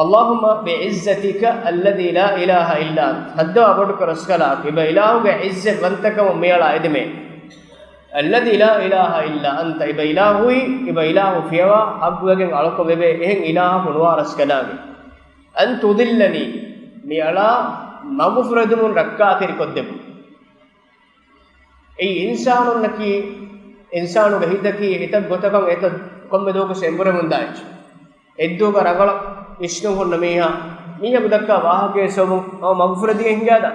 اللهم بعزتك الذي لا إله إلا أنت. ހައްދަވާ ބޮޑުކޮށް ރަސްކަލާކޮ، އިބަ އިލާހުގެ ޢިއްޒަތް ވަންތަކަމުން މިއަޅާ އެދެމޭ. الذي لا إله إلا أنت، އިބަ އިލާހުއީ، އިބަ އިލާހު ފިޔަވާ ޙައްޤުވެގެން އަޅުކަން ވެވޭ އެހެން އިލާހަކު ނުވާ ރަސްކަލާނގެ. أن تضلني، މިއަޅާ މަގުފުރެދުމުން ރައްކާތެރިކޮށްދެއްވު. އެއީ އިންސާނުންނަކީ، އިންސާނުގެ ހިތަކީ އެތައް ގޮތަކަށް އެތައް ކޮންމެ ދުވަހަކު އެނބުރެމުންދާ އެއްޗެއް. އެއްދުވަހަކު ރަނގަޅަށް ވިސްނުން ހުންނަ މީހާ، މީހަކު ދައްކާ ވާހަކައެއް ސަބަބުން ހަމަ މަގުފުރެދިގެން ހިނގާދާ.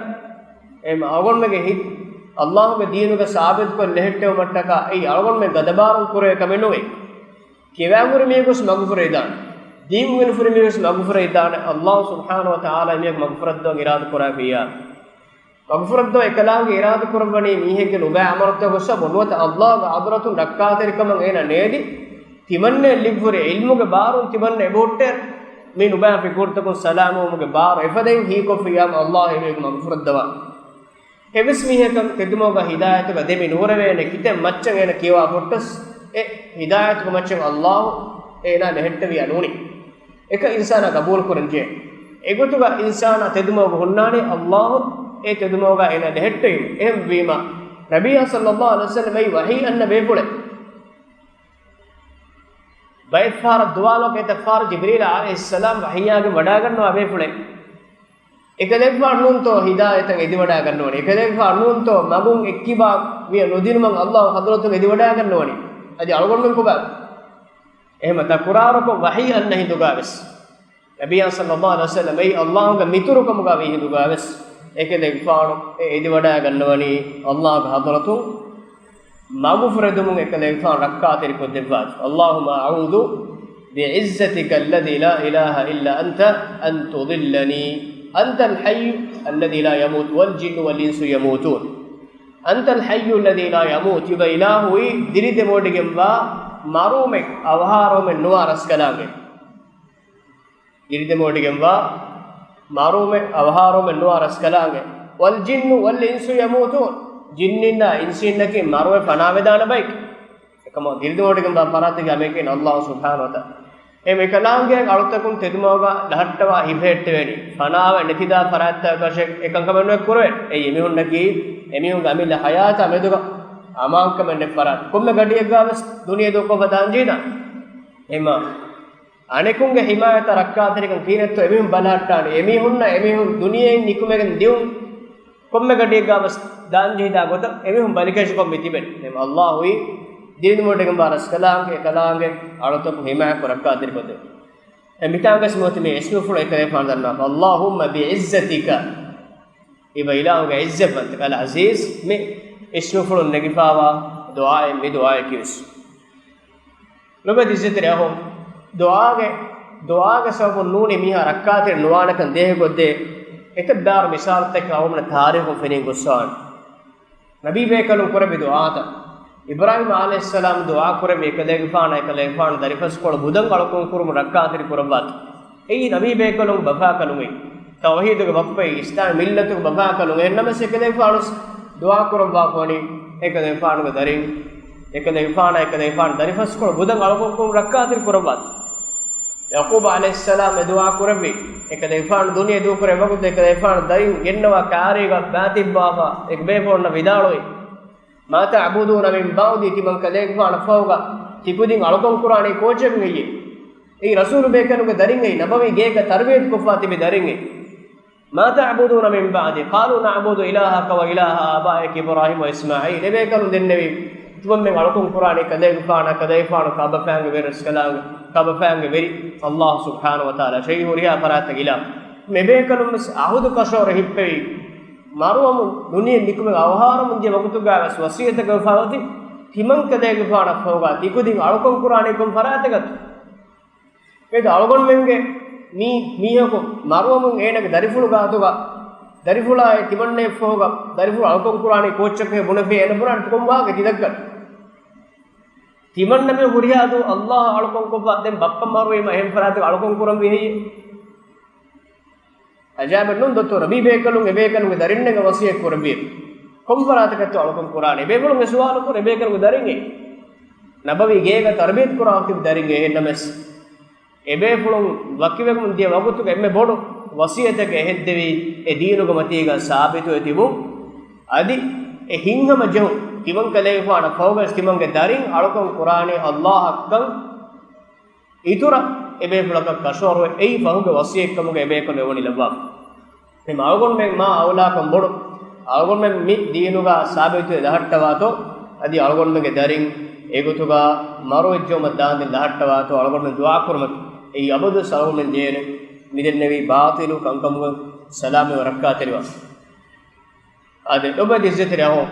އެހެން އަޅުގަނޑުމެންގެ ހިތް އައްލާހުގެ ދީނުގަ ސާބިތުކޮށް ލެހެއްޓެވުމަށްޓަކާ އެއީ އަޅުގަނޑުމެން ގަދަބާރުން ކުރެވޭ ކަމެއް ނުވޭ. ކިޔަވާން ހުރި މީހަކުވެސް މަގުފުރެވިދާނެ. ދީން ގެންފުރި މީހަކުވެސް މަގުފުރެވިދާނެ. އައްލާހު ސުބްޙާނަހޫ ވަތަޢާލާ މީހަކު މަގުފުރައްދަވަން އިރާދަ ކުރާފިއްޔާ. މަގުފުރައްދަވަން އެކަލާނގެ އިރާދަ ކުރައްވަނީ މީހެއްގެ ނުބައި ޢަމަލުތަކުގެ ސަބަބުން ނުވަތަ އައްލާހުގެ ޙަޟްރަތުން ރައްކާތެރިކަމަށް އޭނަ ނޭދި، ތިމަންނައަށް ލިބިފަ ހުރި ޢިލްމުގެ ބާރުން ތިމަންނަ އެބަހުއްޓޭ، މި ނުބައި ފިކުރުތަކުން ސަލާމަތްވުމުގެ ބާރު އެފަދައިން ހީކޮށްފިއްޔާމު އައްލާހު އެމީހަކު މަގުފުރައްދަވާނެ. އެއްވެސް މީހަކަށް ތެދުމަގުގަ ހިދާޔަތުގަ ދެމި ނުހުރެވޭނެ ކިތައް މައްޗަށް އޭނަ ކިޔަވާ ފުއްޓަސް، އެ ހިދާޔަތުގެ މައްޗަށް އައްލާހު އޭނާ ލެހެއްޓެވިޔާ ނޫނީ. އެކަން އިންސާނާ ގަބޫލު ކުރަންޖެހޭ. އެގޮތުގަ އިންސާނާ ތެދުމަގު ހުންނާނީ އައްލާހު އެ ތެދުމަގުގަ އޭނާ ލެހެއްޓެވީމަ. އެހެންވީމަ، ނަބިއްޔާ ޞައްލައްލާހު ޢަލައިހި ވަސައްލަމް އެއީ ވަޙީ އަންނަ ބޭފުޅެއް. ބައެއްފަހަރަށް ދުވާލު އެތައް ފަހަރަށް ޖިބްރީލް ޢަލައިހިއްސަލާމް ވަޙީއާގެން ވަޑާގަންނަވާ ބޭފުޅެއް. އެކަލޭގެފާނު ނޫންތޯ ހިދާޔަތަށް އެދިވަޑާގަންނަވަނީ؟ އެކަލޭގެފާނު ނޫންތޯ މަގުން އެއްކިބާ ވިޔަ ނުދިނުމަށް އައްލާހު ޙަޟްރަތުން އެދިވަޑާގަންނަވަނީ؟ އަދި އަޅުގަނޑުމެން ކޮބާ؟ އެހެމަ ތަކުރާރުކޮށް ވަޙީ އަންނަ ހިނދުގާވެސް، ނަބިއްޔާ ޞައްލައްލާހު ޢަލައިހި ވަސައްލަމް އެއީ އައްލާހުގެ މިތުރުކަމުގަ ވީ ހިނދުގާވެސް، އެކަލޭގެފާނު އެ އެދިވަޑާގަންނަވަނީ އައްލާހުގެ ޙަޟްރަތުން މަގުފުރެދުމުން އެކަލޭގެފާނު ރައްކާތެރިކޮށްދެއްވާތި. اللهم أعوذ بعزتك الذي لا إله إلا أنت أن تضلني أنت الحي الذي لا يموت والجن والإنس يموتون. أنت الحي الذي لا يموت، އިބަ އިލާހުއީ ދިރިދެމިވޮޑިގެންވާ މަރުވުމެއް އަވަހާރަވުމެއް ނުވާ ރަސްކަލާނގެ. ދިރިދެމިވޮޑިގެންވާ މަރުވުމެއް އަވަހާރަވުމެއް ނުވާ ރަސްކަލާނގެ. والجن والإنس يموتون، ޖިންނިންނާ އިންސީންނަކީ މަރުވެ ފަނާވެދާނެ ބައެކޭ. އެކަމަކު ދިރިދެމިވޮޑިގެންވާ ފަރާތެއްގެ އަމިއްލަ އައްލާހު ސުބްޙާނަހޫ ވަތަޢާލާ. އެ މިކަލާނގެ އަޅުތަކުން ތެދުމަގުގަ ލަހައްޓަވާ ހިފެހެއްޓެވެނީ. ފަނާވެ ނެތިދާ ފަރާތްތަކަށެއް އެކަންކަމެއް ނުވެ ކުރެވޭނެ. އެއީ އެމީހުންނަކީ އެމީހުންގެ އަމިއްލަ ޙަޔާތާ މެދުގަ އަމާންކަމެއް ނެތް ފަރާތް. ކޮންމެ ގަޑިއެއްގަވެސް ދުނިޔެ ދޫކޮށްފަ ދާންޖެހޭ. އެހެމަ އަނެކުންގެ ޙިމާޔަތާ ރައްކާތެރިކަން ކިހިނެއްތޯ އެމީހުން ބަލަހައްޓާނީ؟ އެމީހުންނަށް އެމީހުން ދުނިޔެއިން ނިކުމެގެން ދިއުން ކޮންމެ ގަޑިއެއްގަ ވެސް ދާން ޖެހިދާ ގޮތަށް އެމީހުން ބަލިކަށިކޮށް މި ތިބެން. އެހެން އައްލާހުއީ ދިރިންމުޑެގެން ވާ ރަސްކަލާނގެ އެކަލާނގެ އަޅުތަކު ހިމާޔަތްކޮށް ރައްކާތެރިކޮށްދޭ. އެ މިތާނގަސް މިއޮތީ މި އިސްމުފުޅު އެކަލޭފާނު ދަންނާފަ. އައްލާހުއްމަ ބިޢިއްޒަތިކަ. އިބަ އިލާހުގެ ޢިއްޒަތްވަންތަކަ. އަލް ޢަޒީޒް މި އިސްމުފުޅުން ނެގިފާވާ ދުޢާއެއް މި ދުޢާއެކީވެސް. ލޮބެތި އިއްޒަތްތެރި އަޚުން، ދުޢާގެ، ދުޢާގެ ސަބަބުން ނޫނީ މީހާ ރައްކާތެރި ނުވާނެކަން ދޭހަކޮށްދޭ އެތައް ބާރު މިސާލުތަކެއް އަޅުގަނޑުމެން ތާރީޚުން ފެނިގެން ގޮއްސަވާނެ. ނަބީ ބޭކަލުން ކުރެއްވި ދުޢާތައް. އިބްރާހީމް ޢަލައިހިއްސަލާމް ދުޢާ ކުރެއްވި އެކަލޭގެފާނަށް އެކަލޭގެފާނު ދަރިފަސްކޮޅު ބުދަން އަޅުކަން ކުރުމުން ރައްކާތެރިކުރައްވާތި. އެއީ ނަބީ ބޭކަލުން ބަފާކަލުން އެއީ. ތައުޙީދުގެ ބައްޕައެއް، އިސްލާމް މިއްލަތުގެ ބަފާކަލުން. އެހެންނަމަސް އެކަލޭގެފާނު ދުޢާ ކުރައްވާފަ ވަނީ އެކަލޭގެފާނުގެ ދަރިން، އެކަލޭގެފާނަށް އެކަލޭގެފާނު ދަރިފަސްކޮޅު ބުދަން އަޅުކަން ކުރުމުން ރައްކާތެރި ކުރައްވާތި. ޔަޢުޤޫބް ޢަލައިހިއްސަލާމް އެ ދުޢާ ކުރެއްވި. އެކަލޭގެފާނު ދުނިޔެ ދޫކުރޭ ވަގުތު އެކަލޭގެފާނު ދަރިން ގެންނަވާ ކާރީގަ ބާތިއްބާފަ އެކަލޭގެފާނު ވިދާޅުވި، "ما تعبدون من بعدي؟" ތިމަން ކަލޭގެފާނަށްފަހުގަ ތިކުދިން އަޅުކަން ކުރާނީ ކޯޗެއް ހެއްޔޭ؟ އެއީ ރަސޫލު ބޭކަލުގެ ދަރިން އެއީ، ނަބަވީ ގޭގަ ތަރުބިޔަތު ކޮށްފާ ތިބި ދަރިން އެއީ. "ما تعبدون من بعدي؟" قالوا: "نعبد إلهك وإله آبائك إبراهيم وإسماعيل." އެބޭކަލުން ދެންނެވި، ތިމަންމެން އަޅުކަން ކުރާނީ ކަލޭގެފާނަށް، ކަލޭގެފާނު ކައުބަފައިންގެ ވެރި ރަސްކަލާނގެ، ކައުބަފައިންގެ ވެރި އައްލާހު ސުބްޙާނަހު ވަތަޢާލާ ޝައިހު ހުރިހާ ފަރާތްތަކަށް އިލާހު. މި އެބޭކަލުން ވެސް އަހުދު ކަށަވަރު ހިއްޕެވި، މަރުވަމުން ދުނިޔެ ނިކުމެ އަވަހާރަމުން ދިޔަ ވަގުތުގަ ވެސް ވަޞިއްޔަތަކަށް ވެފަ އޮތީ، ތިމަން ކަލޭގެފާނަށްފަހުގަ ތިކުދިން އަޅުކަން ކުރާނީ ކޮން ފަރާތަކަށް؟ އެދު އަޅުގަނޑުމެންގެ މީ، މީހަކު މަރުވަމުން އޭނަގެ ދަރިފުޅު ގާތުގަ، ދަރިފުޅާއި ތިމަންނައަށްފަހުގަ، ދަރިފުޅު އަޅުކަން ކުރާނީ ކޯއްޗަކޭ ބުނެފި އޭނަ ބުނާނެ ކޮން ވާހަކަ ތިދައްކަން؟ ތިމަންނަ މި ހުރިހާ ދުވަހު އައްލާހަށް އަޅުކަން ކޮށްފަ ދެން ބައްޕަ މަރުވީމަ އެހެން ފަރާތަކަށް އަޅުކަން ކުރަންވީ ހެއްޔޭ؟ އަޖާއިބެއް ނޫން ދޯ؟ ނަބީ ބޭކަލުން އެބޭކަލުންގެ ދަރިންނެއްގެ ވަޞިއްޔަތް ކުރެއްވިއޭ. ކޮން ފަރާތަކަށްތޯ އަޅުކަން ކުރާނީ؟ އެބޭފުޅުން އެ ސުވާލު ކުރި އެބޭކަލުންގެ ދަރިންގެ. ނަބަވީ ގޭގަ ތަރުބިޔަތު ކުރާ ވަކި ދަރިންގެ. އެހެންނަމަސް އެބޭފުޅުން ވަކިވެގެން ދިޔަ ވަގުތުގެ އެންމެ ބޮޑު ވަޞިއްޔަތެއްގަ އެހެއްދެވީ އެ ދީނުގެ މަތީގަ ސާބިތުވެ ތިބުން. އަދި އެ ހިތްހަމަ ޖެހުން ތިމަން ކަލޭގެފާނަށް ފަހުގަސް ތިމަންގެ ދަރިން އަޅުކަން ކުރާނީ އައްލާހަށްކަން އިތުރަށް އެބޭފުޅަކަށް ކަށަވަރުވެ އެއީ ފަހުގެ ވަޞިއްޔަތްކަމުގަ އެބޭކަލުން އެވަނީ ލައްވާފަ. އެހެން އަޅުގަނޑުމެން މާ އައުލާކަން ބޮޑު، އަޅުގަނޑުމެން މި ދީނުގަ ސާބިތުވެ ލަހައްޓަވާތޯ، އަދި އަޅުގަނޑުމެންގެ ދަރިން އެގޮތުގަ މަރުވެއްޖައުމަށް ދާންދެން ލަހައްޓަވާތޯ، އަޅުގަނޑުމެން ދުޢާ ކުރުމަކީ އެއީ އަބަދުވެސް އަޅުގަނޑުމެން ޖެހޭނެ. މިދެންނެވީ ބާޠިލު ކަންކަމުގަ ސަލާމަތްވެ ރައްކާތެރިވާ. އާދެ، ލޮބުވެތި އިއްޒަތްތެރި އަޚުން،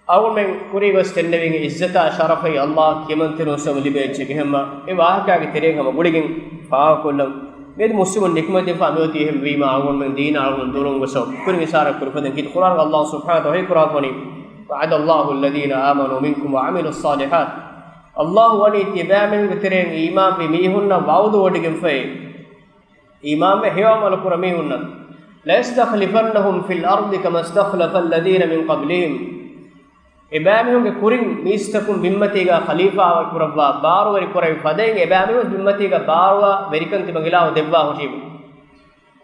އަޅުގަނޑުމެން ކުރީގަ ވެސް ދެންނެވިން އިއްޒަތާ ޝަރަފައި އައްލާހަށް ކިޔަމަންތެރިވުން ސަބަބުން ލިބޭ އެއްޗެއް. އެހެންމަ އެ ވާހަކައިގެ ތެރެއިން ހަމަ ގުޅިގެން ފާހަގަކޮށްލަން. މިއަދު މުސްލިމުން ނިކުމެދިފާ މިއޮތީ އެހެން ވީމާ އަޅުގަނޑުމެން ދީނާ އަޅުގަނޑުމެން ދުރުން ގޮސް ކުރިން އިޝާރާތް ކުރި ފަދައިން ކީރިތި ޤުރްއާނުގަ އައްލާހު ސުބްޙާނަހު ވަތަޢާލާ ވަޙީ ކުރާފަ ވަނީ، "وعد الله الذين آمنوا منكم وعملوا الصالحات." އައްލާހު ވަނީ ތިބައިމީހުންގެ ތެރެއިން އީމާންވި މީހުންނަށް ވަޢުދު ވޮޑިގެންފައި. އީމާންވެ ހެޔޮ ޢަމަލު ކުރާ މީހުންނަށް، "ليستخلفنهم في الأرض كما استخلف الذين من قبلهم." އެބައިމީހުންގެ ކުރިން މީސްތަކުން ބިންމަތީގަ ޚަލީފާވެރި ކުރައްވާ، ބާރުވެރި ކުރެވި ފަދައިން އެބައިމީހުން ބިންމަތީގަ ބާރުވާ ވެރިކަން ތިމަން އިލާހު ދެއްވާ ހުށީމު.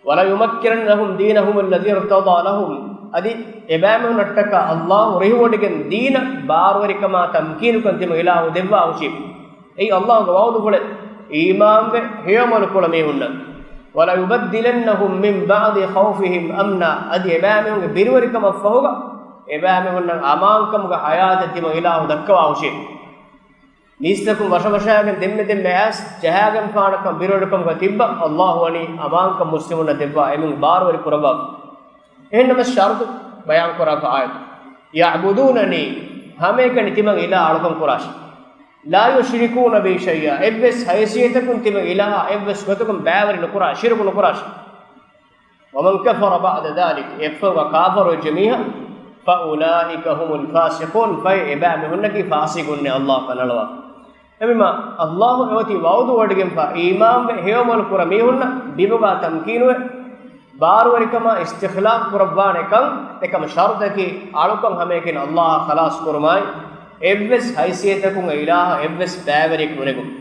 "وليمكنن لهم دينهم الذي ارتضى لهم." އަދި އެބައިމީހުންނަށްޓަކާ އައްލާހު ރިހިވޮޑިގެން ދީނަށް ބާރުވެރިކަމާ ތަމްކީނުކަން ތިމަން އިލާހު ދެއްވާ ހުށީމު. އެއީ އައްލާހުގެ ވަޢުދުފުޅެއް، އީމާންވެ ހެޔޮ ޢަމަލު ކުރާ މީހުންނަށް. "وليبدلنهم من بعد خوفهم أمنا." އަދި އެބައިމީހުންގެ ބިރުވެރިކަމަށްފަހުގަ އެބައިމީހުންނަށް އަމާންކަމުގެ ޙަޔާތެއް ތިމަން އިލާހު ދައްކަވާ ހުށީމު. މީސްތަކުން ވަށަވަށައިގެން ދެންމެ ދެންމެ އައިސް ޖަހާގެންފާނަކަން ބިރުވެރިކަމުގަ ތިއްބަ، އައްލާހު ވަނީ އަމާންކަން މުސްލިމުންނަށް ދެއްވާ އެމީހުން ބާރުވެރި ކުރައްވާފަ. އެހެންނަމަ ޝަރުޠު ބަޔާންކުރާފަ އާޔަތު، "يعبدونني." ހަމައެކަނި ތިމަން އިލާހަށް އަޅުކަން ކުރާށި. "لا يشركون بي شيئا." އެއްވެސް ހައިސިއްޔަތަކުން ތިމަން އިލާހަށް އެއްވެސް ގޮތަކުން ބައިވެރި ނުކުރާ، ޝިރުކު ނުކުރާށި. "ومن كفر بعد ذلك." އެއަށްފަހުގަ ކާފަރުވެއްޖެ މީހާ، "فأولئك هم الفاسقون." ފަހެ އެބައިމީހުންނަކީ ފާސިޤުންނޭ އައްލާހު ކަންއަޅަވާ. އެމީމާ އައްލާހު އެއޮތީ ވަޢުދު ވޮޑިގެންފަ އީމާންވެ ހެޔޮ ޢަމަލު ކުރާ މީހުންނަށް ބިމުގަ ތަމްކީނުވެ، ބާރުވެރިކަމާ އިސްތިޚްލާފް ކުރައްވާނެކަން. އެކަމަ ޝަރުޠަކީ އަޅުކަން ހަމައެކަނި އައްލާހަށް ޚަލާޞް ކުރުމާއި، އެއްވެސް ހައިސިއްޔަތަކުން އެ އިލާހަށް އެއްވެސް ބައިވެރިޔަކު ނުނެގުން.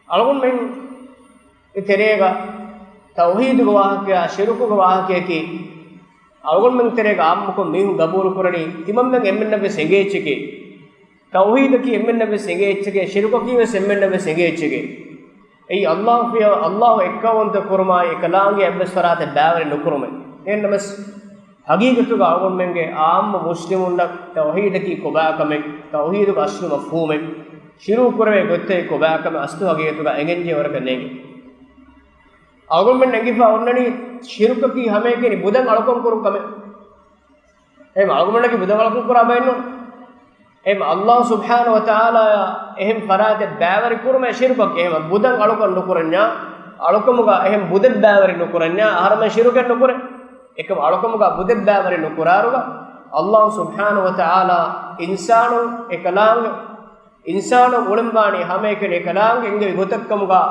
އަޅުގަނޑުމެން ތެރޭގަ ތައުޙީދުގެ ވާހަކަޔާ ޝިރުކުގެ ވާހަކަޔަކީ، އަޅުގަނޑުމެން ތެރޭގަ އާއްމުކޮށް މީހުން ގަބޫލު ކުރަނީ ތިމަންމެން އެންމެންނަށް ވެސް އެނގޭ އެއްޗެކޭ. ތައުޙީދަކީ އެންމެންނަށް ވެސް އެނގޭ އެއްޗެކޭ، ޝިރުކަކީ ވެސް އެންމެންނަށް ވެސް އެނގޭ އެއްޗެކޭ. އެއީ އައްލާހު ފިޔަ، އައްލާހު އެއްކައުވަންތަ ކުރުމާއި، އެކަލާނގެ އެއްވެސް ފަރާތެއް ބައިވެރި ނުކުރުމެއް. އެހެންނަމަސް، ހަގީގަތުގަ އަޅުގަނޑުމެންގެ އާއްމު މުސްލިމުންނަށް ތައުހީދަކީ ކޮބާކަމެއް، ތައުހީދުގެ އަސްލު މަފްހޫމެއް، ޝިރުކު ކުރެވޭ ގޮތްތައް ކޮބާކަމެއް އަސްލު ހަގީގަތުގަ އެނގެންޖެހޭ ވަރަކަށް ނޭނގެ. އަޅުގަނޑުމެން އެނގިފަ އޮންނަނީ ޝިރުކަކީ ހަމައެކަނި ބުދަށް އަޅުކަން ކުރުން ކަމެއް. އެހެން އަޅުގަނޑަކީ ބުދަށް އަޅުކަން ކުރާ ބައެއް ނޫން. އެހެން އައްލާހު ސުބްޙާނަހު ވަތަޢާލާއާ އެހެން ފަރާތެއް ބައިވެރި ކުރުމޭ ޝިރުކަކީ. އެހެން ބުދަށް އަޅުކަން ނުކުރަންޏާ، އަޅުކަމުގަ އެހެން ބުދެއް ބައިވެރި ނުކުރަންޏާ، އަހަރުމެން ޝިރުކެއް ނުކުރޭ. އެކަމަ އަޅުކަމުގަ ބުދެއް ބައިވެރި ނުކުރާއިރުގަ، އައްލާހު ސުބްޙާނަހު ވަތަޢާލާ އިންސާނުން އެކަލާނގެ އިންސާނުން އުޅެންވާނީ ހަމައެކަނި އެކަލާނގެ އެންގެވި ގޮތެއްކަމުގަ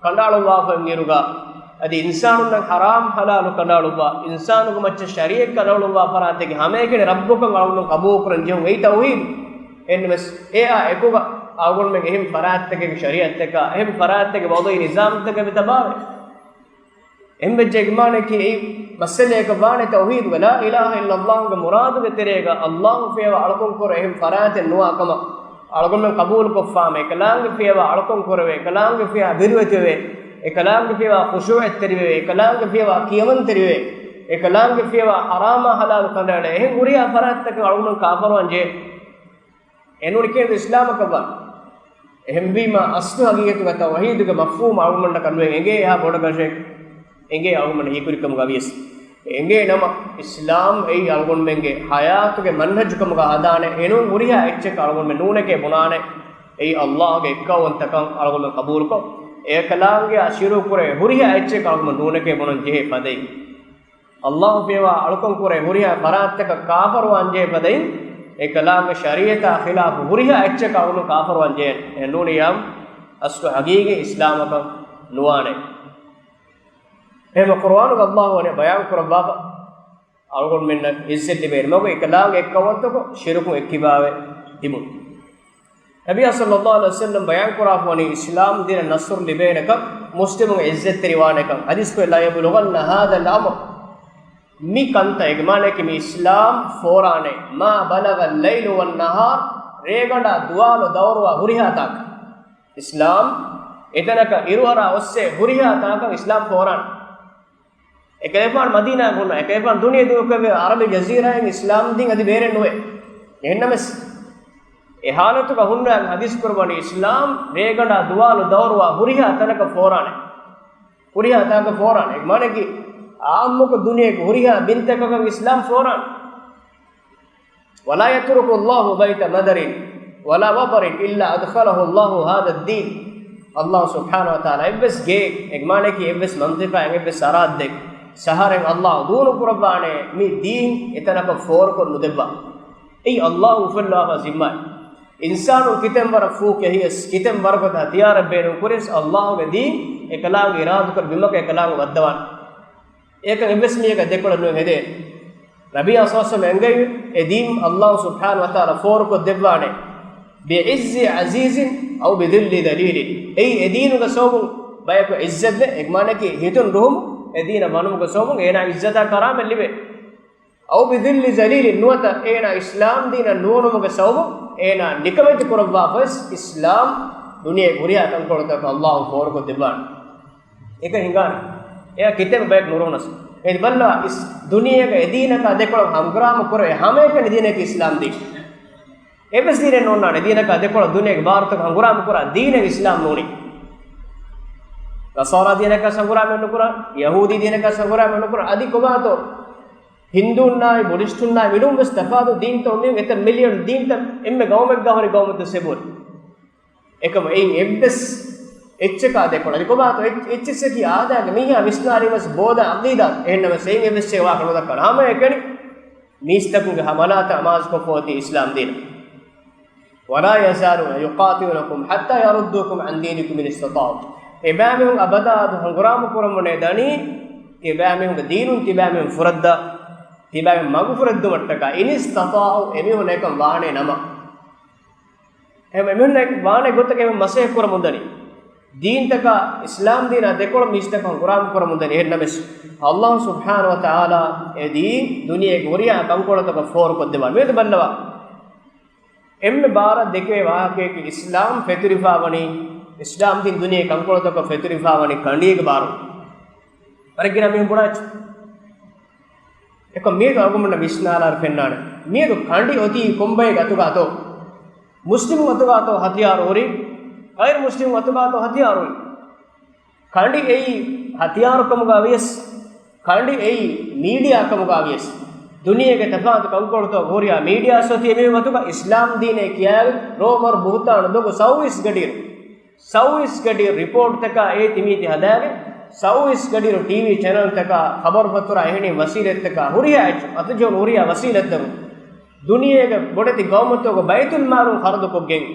ކަނޑައަޅުއްވާފައި އިރުގަ، އަދި އިންސާނުންނަށް ޙަރާމް ޙަލާލު ކަނޑައަޅުއްވާ، އިންސާނުގެ މައްޗަށް ޝަރީޢަތް ކަނޑައަޅުއްވާ ފަރާތެއްގެ ހަމައެކަނި ރައްބުކަން އަޅުގަނޑު ޤަބޫލުކުރަން ޖެހުން އެއީ ތައުޙީދު. އެހެންވެސް އެއާ އެކުގަ އަޅުގަނޑުމެން އެހެން ފަރާތްތަކެއްގެ ޝަރީޢަތްތަކާ، އެހެން ފަރާތްތަކެއްގެ ވަޟުޢީ ނިޒާމްތަކެއް މި ތަބާވޭ. އެހެންވެއްޖެ އެގެ މާނައަކީ އެއީ މައްސަލައަކަށް ވާނެ ތައުޙީދުގަ ލާ އިލާހަ އިއްލައްލާހުގެ މުރާދުގެ ތެރޭގަ އައްލާހު ފިޔަވާ އަޅުކަން ކުރު އެހެން ފަރާތެއް ނުވާ ކަމަށް އަޅުގަނޑުމެން ޤަބޫލުކޮށްފާމެ، އެކަލާނގެ ފިޔަވާ އަޅުކަން ކުރެވޭ، އެކަލާނގެ ފިޔާ ބިރުވެތިވެވޭ، އެކަލާނގެ ފިޔަވާ ޚުޝޫޢަތްތެރިވެވޭ، އެކަލާނގެ ފިޔަވާ ކިޔަމަންތެރިވެވޭ، އެކަލާނގެ ފިޔަވާ ޙަރާމާ ޙަލާލު ކަނޑައެޅޭ، އެހެން ހުރިހާ ފަރާތްތަކަށް އަޅުގަނޑުމެން ކާފަރުވާން ޖެހޭ. އެނޫނިކޭ އިސްލާމަކަށްވާން. އެހެންވީމަ، އަސްލު ހަގީގަތުގަ ތައުޙީދުގެ މަފްހޫމު އަޅުގަނޑަކަށް ނުވެ އެނގޭ އެހާ ބޮޑަކަށެއް އެނގޭ އަޅުގަނޑަށް ހީކުރިކަމުގަ ވިޔަސް. އެނގޭ ނަމަ، އިސްލާމް އެއީ އަޅުގަނޑުމެންގެ ޙަޔާތުގެ މަންހަޖުކަމުގަ ހަދާނެ، އެނޫން ހުރިހާ އެއްޗެއް އަޅުގަނޑުމެން ނޫނެކޭ ބުނާނެ، އެއީ އައްލާހުގެ އެއްކައުވަންތަކަން އަޅުގަނޑުމެން ޤަބޫލުކޮށް، އެކަލާނގެއާ ޝިރުކުރޭ ހުރިހާ އެއްޗެއް އަޅުގަނޑުމެން ނޫނެކޭ ބުނަން ޖެހޭ ފަދައިން. އައްލާހު ފިޔަވާ އަޅުކަން ކުރޭ ހުރިހާ ފަރާތްތަކަށް ކާފަރުވާން ޖެހޭ ފަދައިން، އެކަލާނގެ ޝަރީޢަތާ ޚިލާފު ހުރިހާ އެއްޗަކަށް އަޅުގަނޑު ކާފަރުވާން ޖެހޭނެ. އެހެންނޫނިއްޔާ އަސްލު ހަގީގީ އިސްލާމަކަށް ނުވާނެ. އެހެންމަ ޤުރުއާނުގަ އައްލާހު ވަނީ ބަޔާން ކުރައްވާފަ، އަޅުގަނޑުމެންނަށް ޢިއްޒަތް ލިބޭނެ މަގު އެކަލާނގެ އެއްކައުވަންތަކޮށް ޝިރުކުން އެއްކިބާވެ ތިބުން. ނަބިއްޔާ ޞައްލައްލާހު ޢަލައިހި ވަސައްލަމް ބަޔާން ކުރާފަ ވަނީ އިސްލާމް ދީނަށް ނަޞްރު ލިބޭނެކަން، މުސްލިމުން ޢިއްޒަތްތެރިވާނެކަން. ޙަދީޘް ކުރެ، "ލަޔަބުލުޣަންނަ ހާޛަލް އަމްރު." މި ކަންތައް އެގެ މާނައަކީ މި އިސްލާމް ފޯރާނެ، "މާ ބަލަޣަ އައްލައިލު ވައްނަހާރު." ރޭގަނޑާ ދުވާލު ދައުރުވާ ހުރިހާ ތާކަށް. އިސްލާމް އެތަނަކަށް އިރުއަރާ އޮއްސޭ ހުރިހާ ތާކަށް އިސްލާމް ފޯރާނެ. އެކަލޭފާނު މަދީނާގަ ހުންނަ، އެކަލޭފާނު ދުނިޔެ ދޫކޮށްފަ އަރަބި ޖަޒީރާއިން އިސްލާމް ދީން އަދި ބޭރެއް ނުވޭ. އެހެންނަމަސް، އެ ޙާލަތުގަ ހުންނަ ޙަދީޘް ކުރައްވަނީ އިސްލާމް ރޭގަނޑާ ދުވާލު ދައުރުވާ ހުރިހާ ތަނަކަށް ފޯރާނެ. ހުރިހާ ތާކަށް ފޯރާނެ. އެ މާނައަކީ އާއްމުކޮށް ދުނިޔޭގެ ހުރިހާ ބިންތަކަކަށް އިސްލާމް ފޯރާނެ. "ولا يترك الله بيت مدر ولا وبر إلا أدخله الله هذا الدين." އައްލާހު ސުބްޙާނަހު ވަތަޢާލާ އެއްވެސް ގެއެއް، އެގެ މާނައަކީ އެއްވެސް މަންޠިޤާއެއް، އެއްވެސް ސަރަޙައްދެއް، ޝަހަރެއް އައްލާހު ދޫނު ކުރައްވާނެ މި ދީން އެތަނަކަށް ފޯރުކޮށް ނުދެއްވާ. އެއީ އައްލާހު އުފުއްލާފަ ޒިންމާއެއް. އިންސާނުން ކިތައް ވަރަށް ފޫ ކެހިޔަސް، ކިތައް ވަރަކަށް ހަތިޔާރެއް ބޭނުން ކުރިޔަސް، އައްލާހުގެ ދީން އެކަލާނގެ އިރާދަކުރި ބިމަކަށް އެކަލާނގެ ވައްދަވާނެ. އެކަން އެއްވެސް މީހަކަށް ދެކޮޅެއް ނުވެ ހެދޭނެ. ނަބިއްޔާ ޞައްލައްލާހު ޢަލައިހި ވަސައްލަމަ އެންގެވި އެ ދީން އައްލާހު ސުބްޙާނަހު ވަތަޢާލާ ފޯރުކޮށްދެއްވާނެ. "بعز عزيز أو بذل ذليل." އެއީ އެ ދީނުގެ ސަބަބުން ބަޔަކު ޢިއްޒަތްވެ، އެގެ މާނައަކީ ހިތުން ރުހުމު އެ ދީނަށް ވަނުމުގެ ސަބަބުން އޭނާ ޢިއްޒަތާ ކަރާމަތް ލިބޭ. "أو بذل ذليل." ނުވަތަ އޭނާ އިސްލާމް ދީނަށް ނުވަނުމުގެ ސަބަބުން އޭނާ ނިކަމެތި ކުރައްވާފަވެސް އިސްލާމް ދުނިޔޭގެ ހުރިހާ ތަންކޮޅުތަކަށް އައްލާހު ފޯރުކޮށްދެއްވާނެ. އެކަން ހިނގާނެ. އެއާ ކިތައް ބަޔަކު ނުރުހުނަސް. އެ ބައްލަވާ އިސް ދުނިޔޭގަ އެ ދީނަކާ ދެކޮޅަށް ހަނގުރާމަ ކުރެވޭ ހަމައެކަނި ދީނަކީ އިސްލާމް ދީން. އެއްވެސް ދީނެއް ނޯންނާނެ ދީނަކާ ދެކޮޅަށް ދުނިޔޭގެ ބާރުތަކަށް ހަނގުރާމަ ކުރާ ދީނެއް އިސްލާމް ނޫނީ. ނަޞާރާ ދީނަކާ ހަނގުރާމަ ނުކުރާ، ޔަހޫދީ ދީނަކާ ހަނގުރާމަ ނުކުރާ، އަދި ކޮބާތޯ ހިންދޫންނާއި ބުޑިސްޓުންނާއި މިނޫން ވެސް ތަފާތު ދީންތައް އުނި އެތައް މިލިއަން ދީންތައް އެންމެ ގައުމެއްގަ ހުރި ގައުމެއް ދެސް އެބުން. އެކަމަ އެއިން އެއްވެސް އެއްޗަކާ ދެކޮޅަށް އަދި ކޮބާތޯ އެއް-، އެއްޗެއްސަކީ އާދައިގެ މީހާ ވިސްނާލީމަސް ބޯދާ އަގީދާ އެހެންނަމަސް އެއިން އެއްވެސް އެއްޗެއް ވާހަކަ ނުދައްކާނެ. ހަމައެކަނި މީސްތަކުންގެ ހަމަލާތައް އަމާޒުކޮށްފަ އޮތީ އިސްލާމް ދީނަށް. "ولا يزالون يقاتلونكم حتى يردوكم عن دينكم إن استطاعوا." އެބައިމީހުން އަބަދާ އަދު ހަނގުރާމަ ކުރަމުން ދަނީ، ތިބާމީހުންގެ ދީނުން ތިބާމީހުން ފުރައްދާ، ތިބާމީހުން މަގު ފުރެއްދުމަށްޓަކާ، "إن استطاعوا" އެމީހުން އެކަން ވާނޭ ނަމަ. އެހެން އެމީހުންނަށް ވާނެ ގޮތަކަށް އެމީހުން މަސައްކަތް ކުރަމުން ދަނީ. ދީންތަކާ، އިސްލާމް ދީނާ ދެކޮޅަށް މީސްތަކަށް ހަނގުރާމަ ކުރަމުން ދަނީ. އެހެންނަމަސް، އައްލާހު ސުބްޙާނަހު ވަތަޢާލާ އެ ދީން ދުނިޔޭގެ ހުރިހާ ތަންކޮޅުތަކަށް ފޯރުކޮށްދެއްވާ. މިއަދު ބައްލަވާ. އެންމެ ބާރަށް ދެކެވޭ ވާހަކައަކީ އިސްލާމް ފެތުރިފާވަނީ، އިސްލާމް ދީން ދުނިޔޭގެ ތަންކޮޅުތަކަށް ފެތުރިފާވަނީ ކަނޑީގެ ބާރުން. ވަރަށް ގިނަ މީހުން ބުނާ އެއްޗެއް. އެކަމް މިއަދު އަޅުގަނޑުމެންނަށް ވިސްނާލާން ފެންނާނެ. މިއަދު ކަނޑި އޮތީ ކޮންބައެއް އަތުގަތޯ؟ މުސްލިމު އަތުގަތޯ ހަތިޔާރު ހުރީ؟ ޣައިރު މުސްލިމު އަތުގަތޯ ހަތިޔާރު ހުރީ؟ ކަނޑި އެއީ ހަތިޔާރު ކަމުގަ ވިޔަސް، ކަނޑި އެއީ މީޑިއާ ކަމުގަ ވިޔަސް، ދުނިޔޭގެ ތަފާތު ކަންކޮޅުތައް ހުރިހާ މީޑިއާސް އޮތީ އެމީހުން އަތުގަ. އިސްލާމް ދީނޭ ކިޔާގެން ރޯމަރު ބުހުތާނު ދޮގު ސައުވީސް ގަޑިއިރު، ސައުވީސް ގަޑިއިރު ރިޕޯޓްތަކާ އެ ތިމީތި ހަދާގެން، ސައުވީސް ގަޑިއިރު ޓީވީ ޗެނަލްތަކާ، ޚަބަރުފަތުރާ އެހެނި ވަސީލަތްތަކާ ހުރިހާ އެއްޗެއް އަތުޖެހުނު ހުރިހާ ވަސީލަތްތަކުން ދުނިޔޭގެ ބޮޑެތި ގައުމުތަކުގެ ބައިތުލްމާލުން ޚަރަދުކޮށްގެން،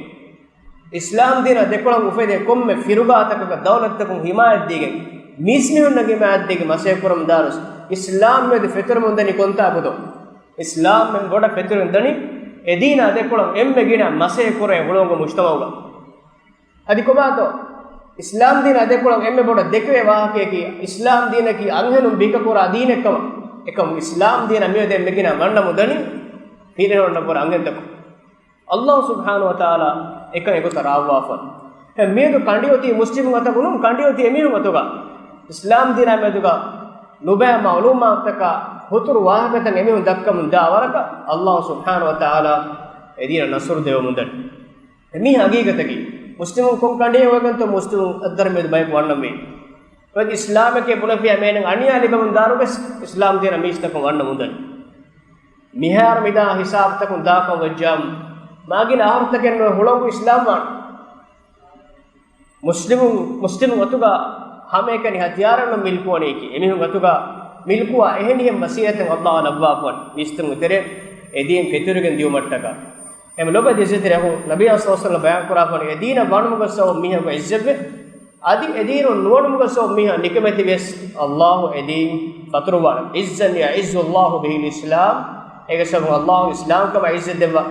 އިސްލާމް ދީނާ ދެކޮޅަށް އުފެދޭ ކޮންމެ ފިރުގާތަކަކަށް ދައުލަތްތަކުން ހިމާޔަތްދީގެން، މީސްމީހުންނަށް ހިމާޔަތްދީގެން މަސައްކަތް ކުރަމުން ދާނަސް، އިސްލާމް މެދު ފެތުރެމުން ދަނީ ކޮންތާކުތޯ؟ އިސްލާމް މެން ބޮޑަށް ފެތުރެމުން ދަނީ އެދީނާ ދެކޮޅަށް އެންމެ ގިނަ މަސައްކަތް ކުރޭ ހުޅުވަނގު މުޖްތަމަޢުގަ. އަދި ކޮބާތޯ؟ އިސްލާމް ދީނާ ދެކޮޅަށް އެންމެ ބޮޑަށް ދެކެވޭ ވާހަކަޔަކީ، އިސްލާމް ދީނަކީ އަންހެނުން ބިކަކުރާ ދީނެއްކަމަށް. އެކަމު އިސްލާމް ދީނަށް މިއަދު އެންމެ ގިނަ ވަންނަމުން ދަނީ ފިރިހެނުންނަށްވުރެ އަންހެންތަކުން. އައްލާހު ސުބްޙާނަހު ވަތަޢާލާ އެކަން އެގޮތަށް ރާވާފަ. މިއަދު ކަނޑިއޮތީ މުސްލިމުން އަތަކުން ނޫން، ކަނޑިއޮތީ އެމީހުން އަތުގަ. އިސްލާމް ދީނާ މެދުގަ ނުބައި މަޢުލޫމާތުތަކާ، ހުތުރު ވާހަކަތައް އެމީހުން ދައްކަމުން ދާ ވަރަކަށް، އައްލާހު ސުބްޙާނަހު ވަތަޢާލާ އެދީނަށް ނަޞްރު ދެވެމުންދަނީ. މީ ހަގީގަތަކީ، މުސްލިމުން ކޮން ކަނޑިއެއް އޮވެގެންތޯ މުސްލިމުން އައްދަރަ މެދު ބަޔަކު ވަންނަންވީ. އޮތް އިސްލާމެކޭ ބުނެފިޔާ މޭނަން އަނިޔާ ލިބެމުން ދާނުވެސް، އިސްލާމް ދީނަށް މީސްތަކުން ވަންނަމުންދަނީ. މިހާރު މިދާ ހިސާބުތަކުން ދާކަން ވެއްޖާމު، މާގިނަ އަހަރުތަކެއް ނުވެ ހުޅަނގު އިސްލާމް ވާން. މުސްލިމު، މުސްލިމު އަތުގަ ހަމައެކަނި ހަތިޔާރެއްނު މިލްކުވަނީކީ، އެމީހުން އަތުގަ މިލްކުވާ އެހެނިހެން ވަސީލަތެއް އައްލާހު ލައްވާފަ ވަން، މީސްތަކުން ތެރޭ އެދީން ފެތުރިގެން ދިޔުމަށްޓަކާ. އެމަ ލޮބެ ދިސްތިރެހު ނަބީ ސައްލައްލާހު ބަޔާން ކުރާފަން، އެދީނަށް ވަނުމުގަ ސަބަބު މީހަކު އިއްޒަތްވެ، އަދި އެދީނުން ނުވަނުމުގަ ސަބަބު މީހާ ނިކަމެތިވެސް، އައްލާހު އެދީން ފަތުރުވާނެ. عزا يعز الله به الإسلام، އޭގެ ސަބަބުން އައްލާހު އިސްލާމްކަމަށް އިއްޒަތް ދެއްވާ.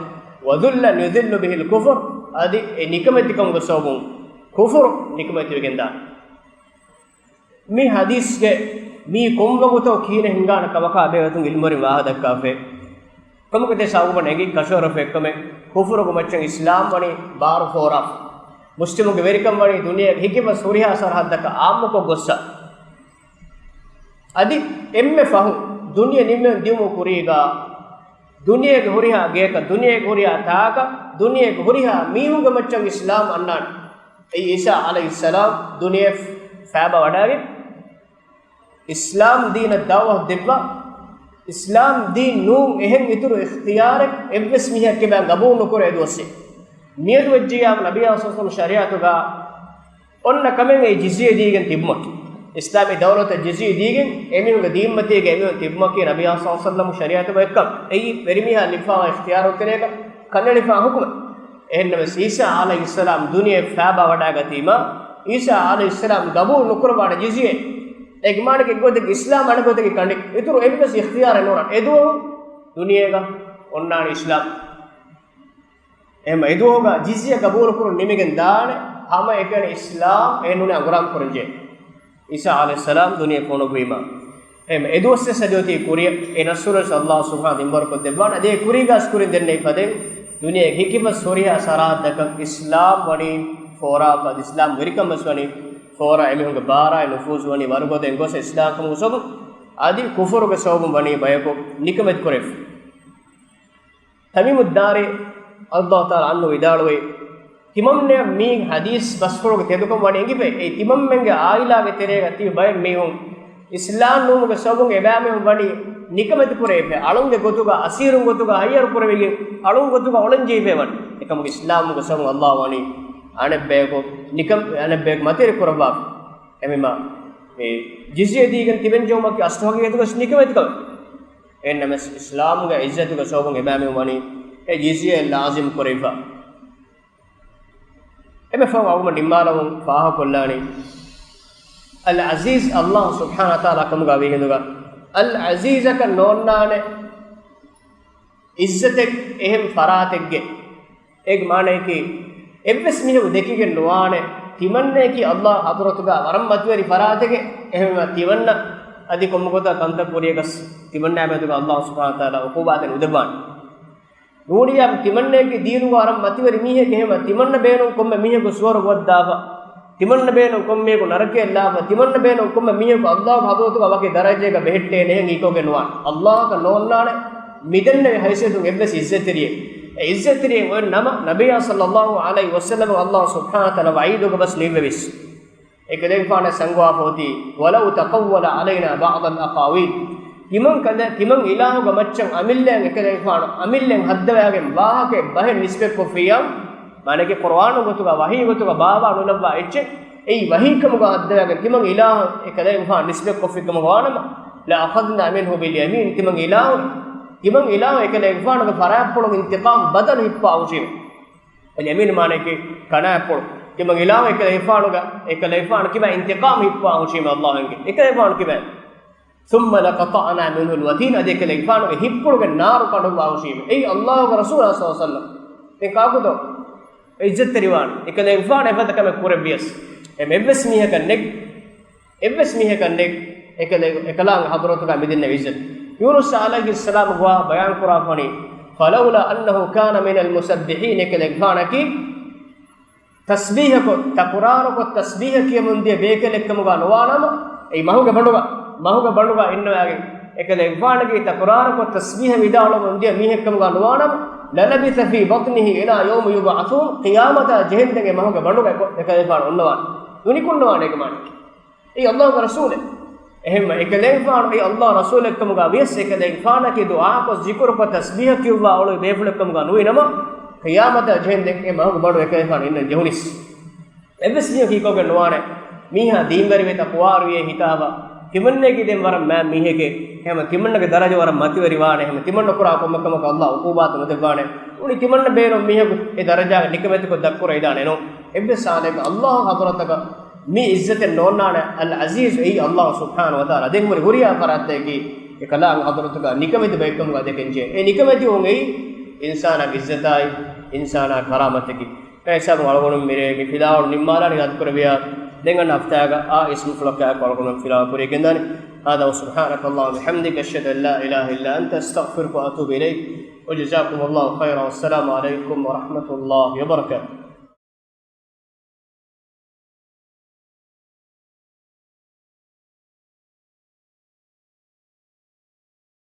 وذلا يذل به الكفر، އަދި އެ ނިކަމެތިކަމުގެ ސަބަބުން ކުފުރު ނިކަމެތިވެގެން ދާނެ. މި ޙަދީޘްގެ މީ ކޮން ވަގުތަކު ކިހިނެއް ހިނގާނެ ކަމަކާ ބެހޭގޮތުން ޢިލްމުވެރިން ވާހަކަ ދައްކާފައި. ކަމަކު ދެ ސަބަބުން އެނގި ކަށަވަރު ފެއްކަމެއް ކުފުރުގެ މައްޗަށް އިސްލާމް ވަނީ ބާރު ފޯރާފަ. މުސްލިމުންގެ ވެރިކަން ވަނީ ދުނިޔޭގެ ހިކިފަސް ހުރިހާ ސަރަހައްދަކަށް އާއްމުކޮށް ގޮއްސަ. އަދި އެންމެ ފަހު ދުނިޔެ ނިމެން ދިޔުމު ކުރީގަ، ދުނިޔޭގެ ހުރިހާ ގެޔަކަށް، ދުނިޔޭގެ ހުރިހާ ތާކަށް، ދުނިޔޭގެ ހުރިހާ މީހުންގެ މައްޗަށް އިސްލާމް އަންނާނެ. އެއީ ޢީސާ ޢަލައިހިއްސަލާމް ދުނިޔެ ފައިބާ ވަޑައިގެން، އިސްލާމް ދީނަށް ދަޢުވަތު ދެއްވާ، އިސްލާމް ދީން ނޫން އެހެން އިތުރު އިޚްތިޔާރެއް އެއްވެސް މީހަކަށް އެބަ ގަބޫލު ނުކުރޭ ދުވަސް. މިއަދު ވެއްޖިޔާ ނަބީ ސައްލައްލާހު ޢަލައިހި ވަސައްލަމް ޝަރީޢަތުގަ އޮންނަ ކަމެއް އެ ޖިޒްޔަ ދީގެން ތިބުމަކީ. އިސްލާމީ ދައުލަތަށް ޖިޒްޔަ ދީގެން އެމީހުންގެ ދީންމަތީގަ އެމީހުން ތިބުމަކީ ނަބީ ސައްލައްލާހު ޢަލައިހި ވަސައްލަމް ޝަރީޢަތުގަ އެއްކަން. އެއީ ވެރިމީހާ ލިބިފާވާ އިޚްތިޔާރު ތެރޭގަ ކަންނެޅިފާ ޙުކުމެއް. އެހެންނަމަވެސް ޢީސާ ޢަލައިހިއްސަލާމް ދުނިޔެ ފައިބާ ވަޑައިގަތީމާ، ޢީސާ ޢަލައިހިއްސަލާމް ގަބޫލު ނުކުރައްވާނެ ޖިޒްޔަ. އޭގެ މާނަ އެއްގޮތަކީ އިސްލާމް އަނެއްގޮތަކީ ކަނޑި. އިތުރު އެއްވެސް އިޚްތިޔާރެއް ނުވާނެ. އެދުވަހު ދުނިޔޭގަ އޮންނާނެ އިސްލާމް. އެހެން އެދުވަހުގަ ޖިޒްޔަ ގަބޫލުކުރުން ނިމިގެން ދާނެ ހަމައެކަނި އިސްލާމް އެހެންނޫނީ އަނގުރާމަ ކުރަންޖެހޭ. ޢީސާ ޢަލައިހިއްސަލާމް ދުނިޔެ ފޮނުއްވީމަ. އެހެން އެދުވަސްވެސް އަދި އޮތީ ކުރިއަށް. އެ ނަޞްރުވެސް އައްލާހު ސުބްޙާނަހު ވަތަޢާލާ މިންވަރުކޮށްދެއްވާނެ. އަދި އެ ކުރީގަސް ކުރިން ދެންނެވި ފަދައިން ދުނިޔޭގެ ހިކިފަސް ހުރިހާ ސަރަހައްދަކަށް އިސްލާމް ވަނީ ފޯރާފަ، އަދި އިސްލާމް ވެރިކަންވެސް ވަނީ ފޯރާ. އެމީހުންގެ ބާރާއި ނުފޫޒު ވަނީ ވަރުގަދައިން ގޮސް އިސްލާމްކަމުގެ ސަބަބުން، އަދި ކުފުރުގެ ސަބަބުން ވަނީ ބަޔަކު ނިކަމެތި ކުރެވިފަ. ތަމީމުއްދާރީ، އައްލާހު ތަޢާލާ ޢަންހު ވިދާޅުވި، ތިމަންނަޔަށް މީ ޙަދީޘް ބަސްފުޅުގެ ތެދުކަން ވަނީ އެނގިފައި، އެއީ ތިމަންމެންގެ ޢާއިލާގެ ތެރޭގަ ތިބި ބައެއް މީހުން އިސްލާމް ނުވުމުގެ ސަބަބުން އެބައިމީހުން ވަނީ ނިކަމެތި ކުރެވިފައި، އަޅުންގެ ގޮތުގަ އަސީރުން ގޮތުގަ ހައްޔަރު ކުރެވިގެން އަޅުން ގޮތުގަ އޮޅެން ޖެހިފައި ވަނީ. އެކަމުގެ އިސްލާމް ނުވުމުގެ ސަބަބުން އައްލާހު ވަނީ އަނެއްބަޔަކު ނިކަން، އަނެއްބަޔަކު މަތިވެރި ކުރައްވާފަ. އެހެންވީމާ، މި ޖިޒްޔަ ދީގެން ތިބެން ޖެހުމަކީ އަސްލު ހަގީގަތުގަސް ނިކަމެތިކަމެއް. އެހެންނަމަވެސް، އިސްލާމުގެ ޢިއްޒަތުގެ ސަބަބުން އެބައިމީހުން ވަނީ އެ ޖިޒްޔަ ލާޒިމް ކުރެވިފަ. އެންމެ ފަހު އަޅުގަނޑު ނިންމާލަމުން ފާހަގަކޮށްލާނީ، އަލް ޢަޒީޒް އައްލާހު ސުބްޙާނަހު ވަތަޢާލާ ކަމުގަ ވީ ހިނދުގަ، އަލް ޢަޒީޒަކަށް ނޯންނާނެ ޢިއްޒަތެއް އެހެން ފަރާތެއްގެ. އޭގެ މާނަޔަކީ، އެއްވެސް މީހަކު ދެކިގެން ނުވާނެ، ތިމަންނަޔަކީ އައްލާހު ޙަޟްރަތުގަ ވަރަށް މަތިވެރި ފަރާތެކޭ. އެހެންވީމާ، ތިމަންނަ އަދި ކޮންމެ ގޮތަކަށް ކަންތައް ކުރިޔަކަސް، ތިމަންނަ މެދުގަ އައްލާހު ސުބްޙާނަހު ވަތަޢާލާ ޢުޤޫބާތެއް ނުދެއްވާނެ. ނޫނީ ތިމަންނަޔަކީ ދީނުގަ ވަރަށް މަތިވެރި މީހެއް އެހެންވީމާ، ތިމަންނަ ބޭނުން ކޮންމެ މީހަކު ސުވަރު ގޮވައްދާފަ. ތިމަންނަ ބޭނުން ކޮންމެއަކު ނަރަކަޔަށް ލާފަ، ތިމަންނަ ބޭނުން ކޮންމެ މީހަކު އައްލާހުގެ ޙަޟްރަތުގަ ވަކި ދަރަޖައެއްގަ ބެހެއްޓޭނެ ހެން ހީކޮށްގެން ނުވާނެ. އައްލާހަކަށް ނޯންނާނެ މިދެންނެވި ހައިސިއްޔަތުން އެއްވެސް އިއްޒަތްތެރިއެއް. އެ އިއްޒަތްތެރިއެއް އޮތް ނަމަ، ނަބިއްޔާ ޞައްލައްލާހު ޢަލައިހި ވަސައްލަމަށް އައްލާހު ސުބްޙާނަހު ވަތަޢާލާ ވަޢީދުގަ ބަސް ނިއްވެވިސް. އެކަލޭގެފާނަށް ސަންގޮވާފަ އޮތީ، "ولو تقول علينا بعض الأقاويل." ތިމަން ކަލޭ، ތިމަން އިލާހުގެ މައްޗަށް އަމިއްލައަށް އެކަލޭގެފާނު އަމިއްލައަށް ހައްދަވާގެން ވާހަކައެއް ބަހެއް ނިސްބަތްކޮށްފިއްޔާ، މާނައަކީ ޤުރުއާނު ގޮތުގަ ވަޙީ ގޮތުގަ ބާވާ ނުލައްވާ އެއްޗެއް، އެއީ ވަޙީކަމުގަ ހައްދަވާގެން ތިމަން އިލާހަށް އެކަލޭގެފާނު ނިސްބަތްކޮށްފިކަމުގަ ވާނަމަ، "لأخذنا منه باليمين." ތިމަން އިލާހު، ތިމަން އިލާހު އެކަލޭގެފާނުގެ ފަރާތްޕުޅުން އިންތިޤާމް ބަދަލު ހިއްޕާ ހުށީމެ. އަލްޔަމީނު މާނައަކީ ކަނާތްޕުޅު. ތިމަން އިލާހު އެކަލޭގެފާނުގެ، އެކަލޭގެފާނު ކިބައިން އިންތިޤާމް ހިއްޕާ ހުށީމެ އައްލާހުގެ. އެކަލޭގެފާނު ކިބައިން. "ثم لقطعنا منه الوتين." އަދި އެކަލޭގެފާނުގެ ހިއްޕުޅުގެ ނާރު ކަނޑުއްވާ ހުށީމެ. އެއީ އައްލާހުގެ ރަސޫލާ ޞައްލައްލާހު ޢަލައިހި ވަސައްލަމް. ދެން ކާކުތޯ އިއްޒަތްތެރިވާނެ؟ އެކަލޭގެފާނު އެފަދަ ކަމެއް ކުރެއްވިޔަސް، އެ އެއްވެސް މީހަކަށް ނެތް، އެއްވެސް މީހަކަށް ނެތް، އެކަލޭ، އެކަލާނގެ ޙަޟްރަތުގަ މިދެންނެވި އިއްޒަތް. ޔޫނުސް ޢަލައިހިއްސަލާމް ގޮވާ ބަޔާން ކުރާފަނީ، "فلولا أنه كان من المسبحين." އެކަލޭގެފާނަކީ ތަސްބީޙަކޮށް، ތަކުރާރުކޮށް ތަސްބީޙަ ކިޔަމުންދިޔަ ބޭކަލެއްކަމުގަ ނުވާނަމަ، އެއީ މަހުގެ ބަނޑުގަ، މަހުގެ ބަނޑުގަ އިންނަވާގެން، އެކަލޭގެފާނަކީ ތަކުރާރުކޮށް ތަސްބީޙަ ވިދާޅުމުންދިޔަ މީހެއްކަމުގަ ނުވާނަމަ، "للبث في بطنه إلى يوم يبعثون." ޤިޔާމަތާ ޖެހެންދެން އެ މަހުގެ ބަނޑުގަ އެކަލޭގެފާނު އޮންނަވާނެ. ނުނިކުންނަވާނެ އޭގެ މާނައަކީ. އެއީ އައްލާހުގެ ރަސޫލެއް. އެހެންވެ، އެކަލޭގެފާނު އެއީ އައްލާހު ރަސޫލެއްކަމުގަ ވިޔަސް، އެކަލޭގެފާނަކީ ދުޢާކޮށް، ޒިކުރުކޮށް، ތަސްބީޙަ ކިޔުއްވާ އުޅުއްވި ބޭފުޅެއްކަމުގަ ނުވި ނަމަ، ޤިޔާމަތާ ޖެހެންދެން އެ މަހުގެ ބަނޑު އެކަލޭގެފާނު އިންނަން ޖެހުނީސް. އެއްވެސް މީހަކު ހީކޮށްގެން ނުވާނެ، މީހާ ދީންވެރިވޭ، ތަޤްވާވެރިވޭ ހިތާފަ، ތިމަންނައަކީ ދެން ވަރަށް މާތް މީހެކޭ. އެހެންވެ، ތިމަންނަގެ ދަރަޖަ ވަރަށް މަތިވެރިވާނެ. އެހެންވެ، ތިމަންނަ ކުރާ ކޮންމެ ކަމަކަށް އައްލާހު ޢުޤޫބާތު ނުދެއްވާނެ. އުޅި ތިމަންނަ ބޭނުން މީހަކު އެ ދަރަޖާގަ ނިކަމެތިކޮށް ދަށްކުރައިދާނެ ނޫން. އެއްވެސް ޙާލެއްގަ އައްލާހު ޙަޟްރަތަކަށް މި އިއްޒަތެއް ނޯންނާނެ. އަލް ޢަޒީޒު އެއީ އައްލާހު ސުބްޙާނަހު ވަތަޢާލާ. ދެން ހުރި ހުރިހާ ފަރާތްތަކަކީ އެކަލާނގެ ޙަޟްރަތުގަ ނިކަމެތި ބައެއްކަމުގަ ދެކެންޖެހޭ. އެ ނިކަމެތިވުން އެއީ އިންސާނާގެ އިއްޒަތާއި އިންސާނާ ކަރާމަތަކީ. އެ ހިސާބުން އަޅުގަނޑު މިރޭގެ ފިލާވަޅު ނިންމާލާނީ އަދުކުރެއްވިޔާ، ދެން އަންނަ ހަފްތާގަ އާ އިސްމުފުޅަކާއެކު އަޅުގަނޑު ފިލާވަޅު ކުރިޔަށް ގެންދާނީ. هذا وسبحانك اللهم وبحمدك، أشهد أن لا إله إلا أنت، أستغفرك وأتوب إليك. وجزاكم الله خيرا، والسلام عليكم ورحمة الله وبركاته.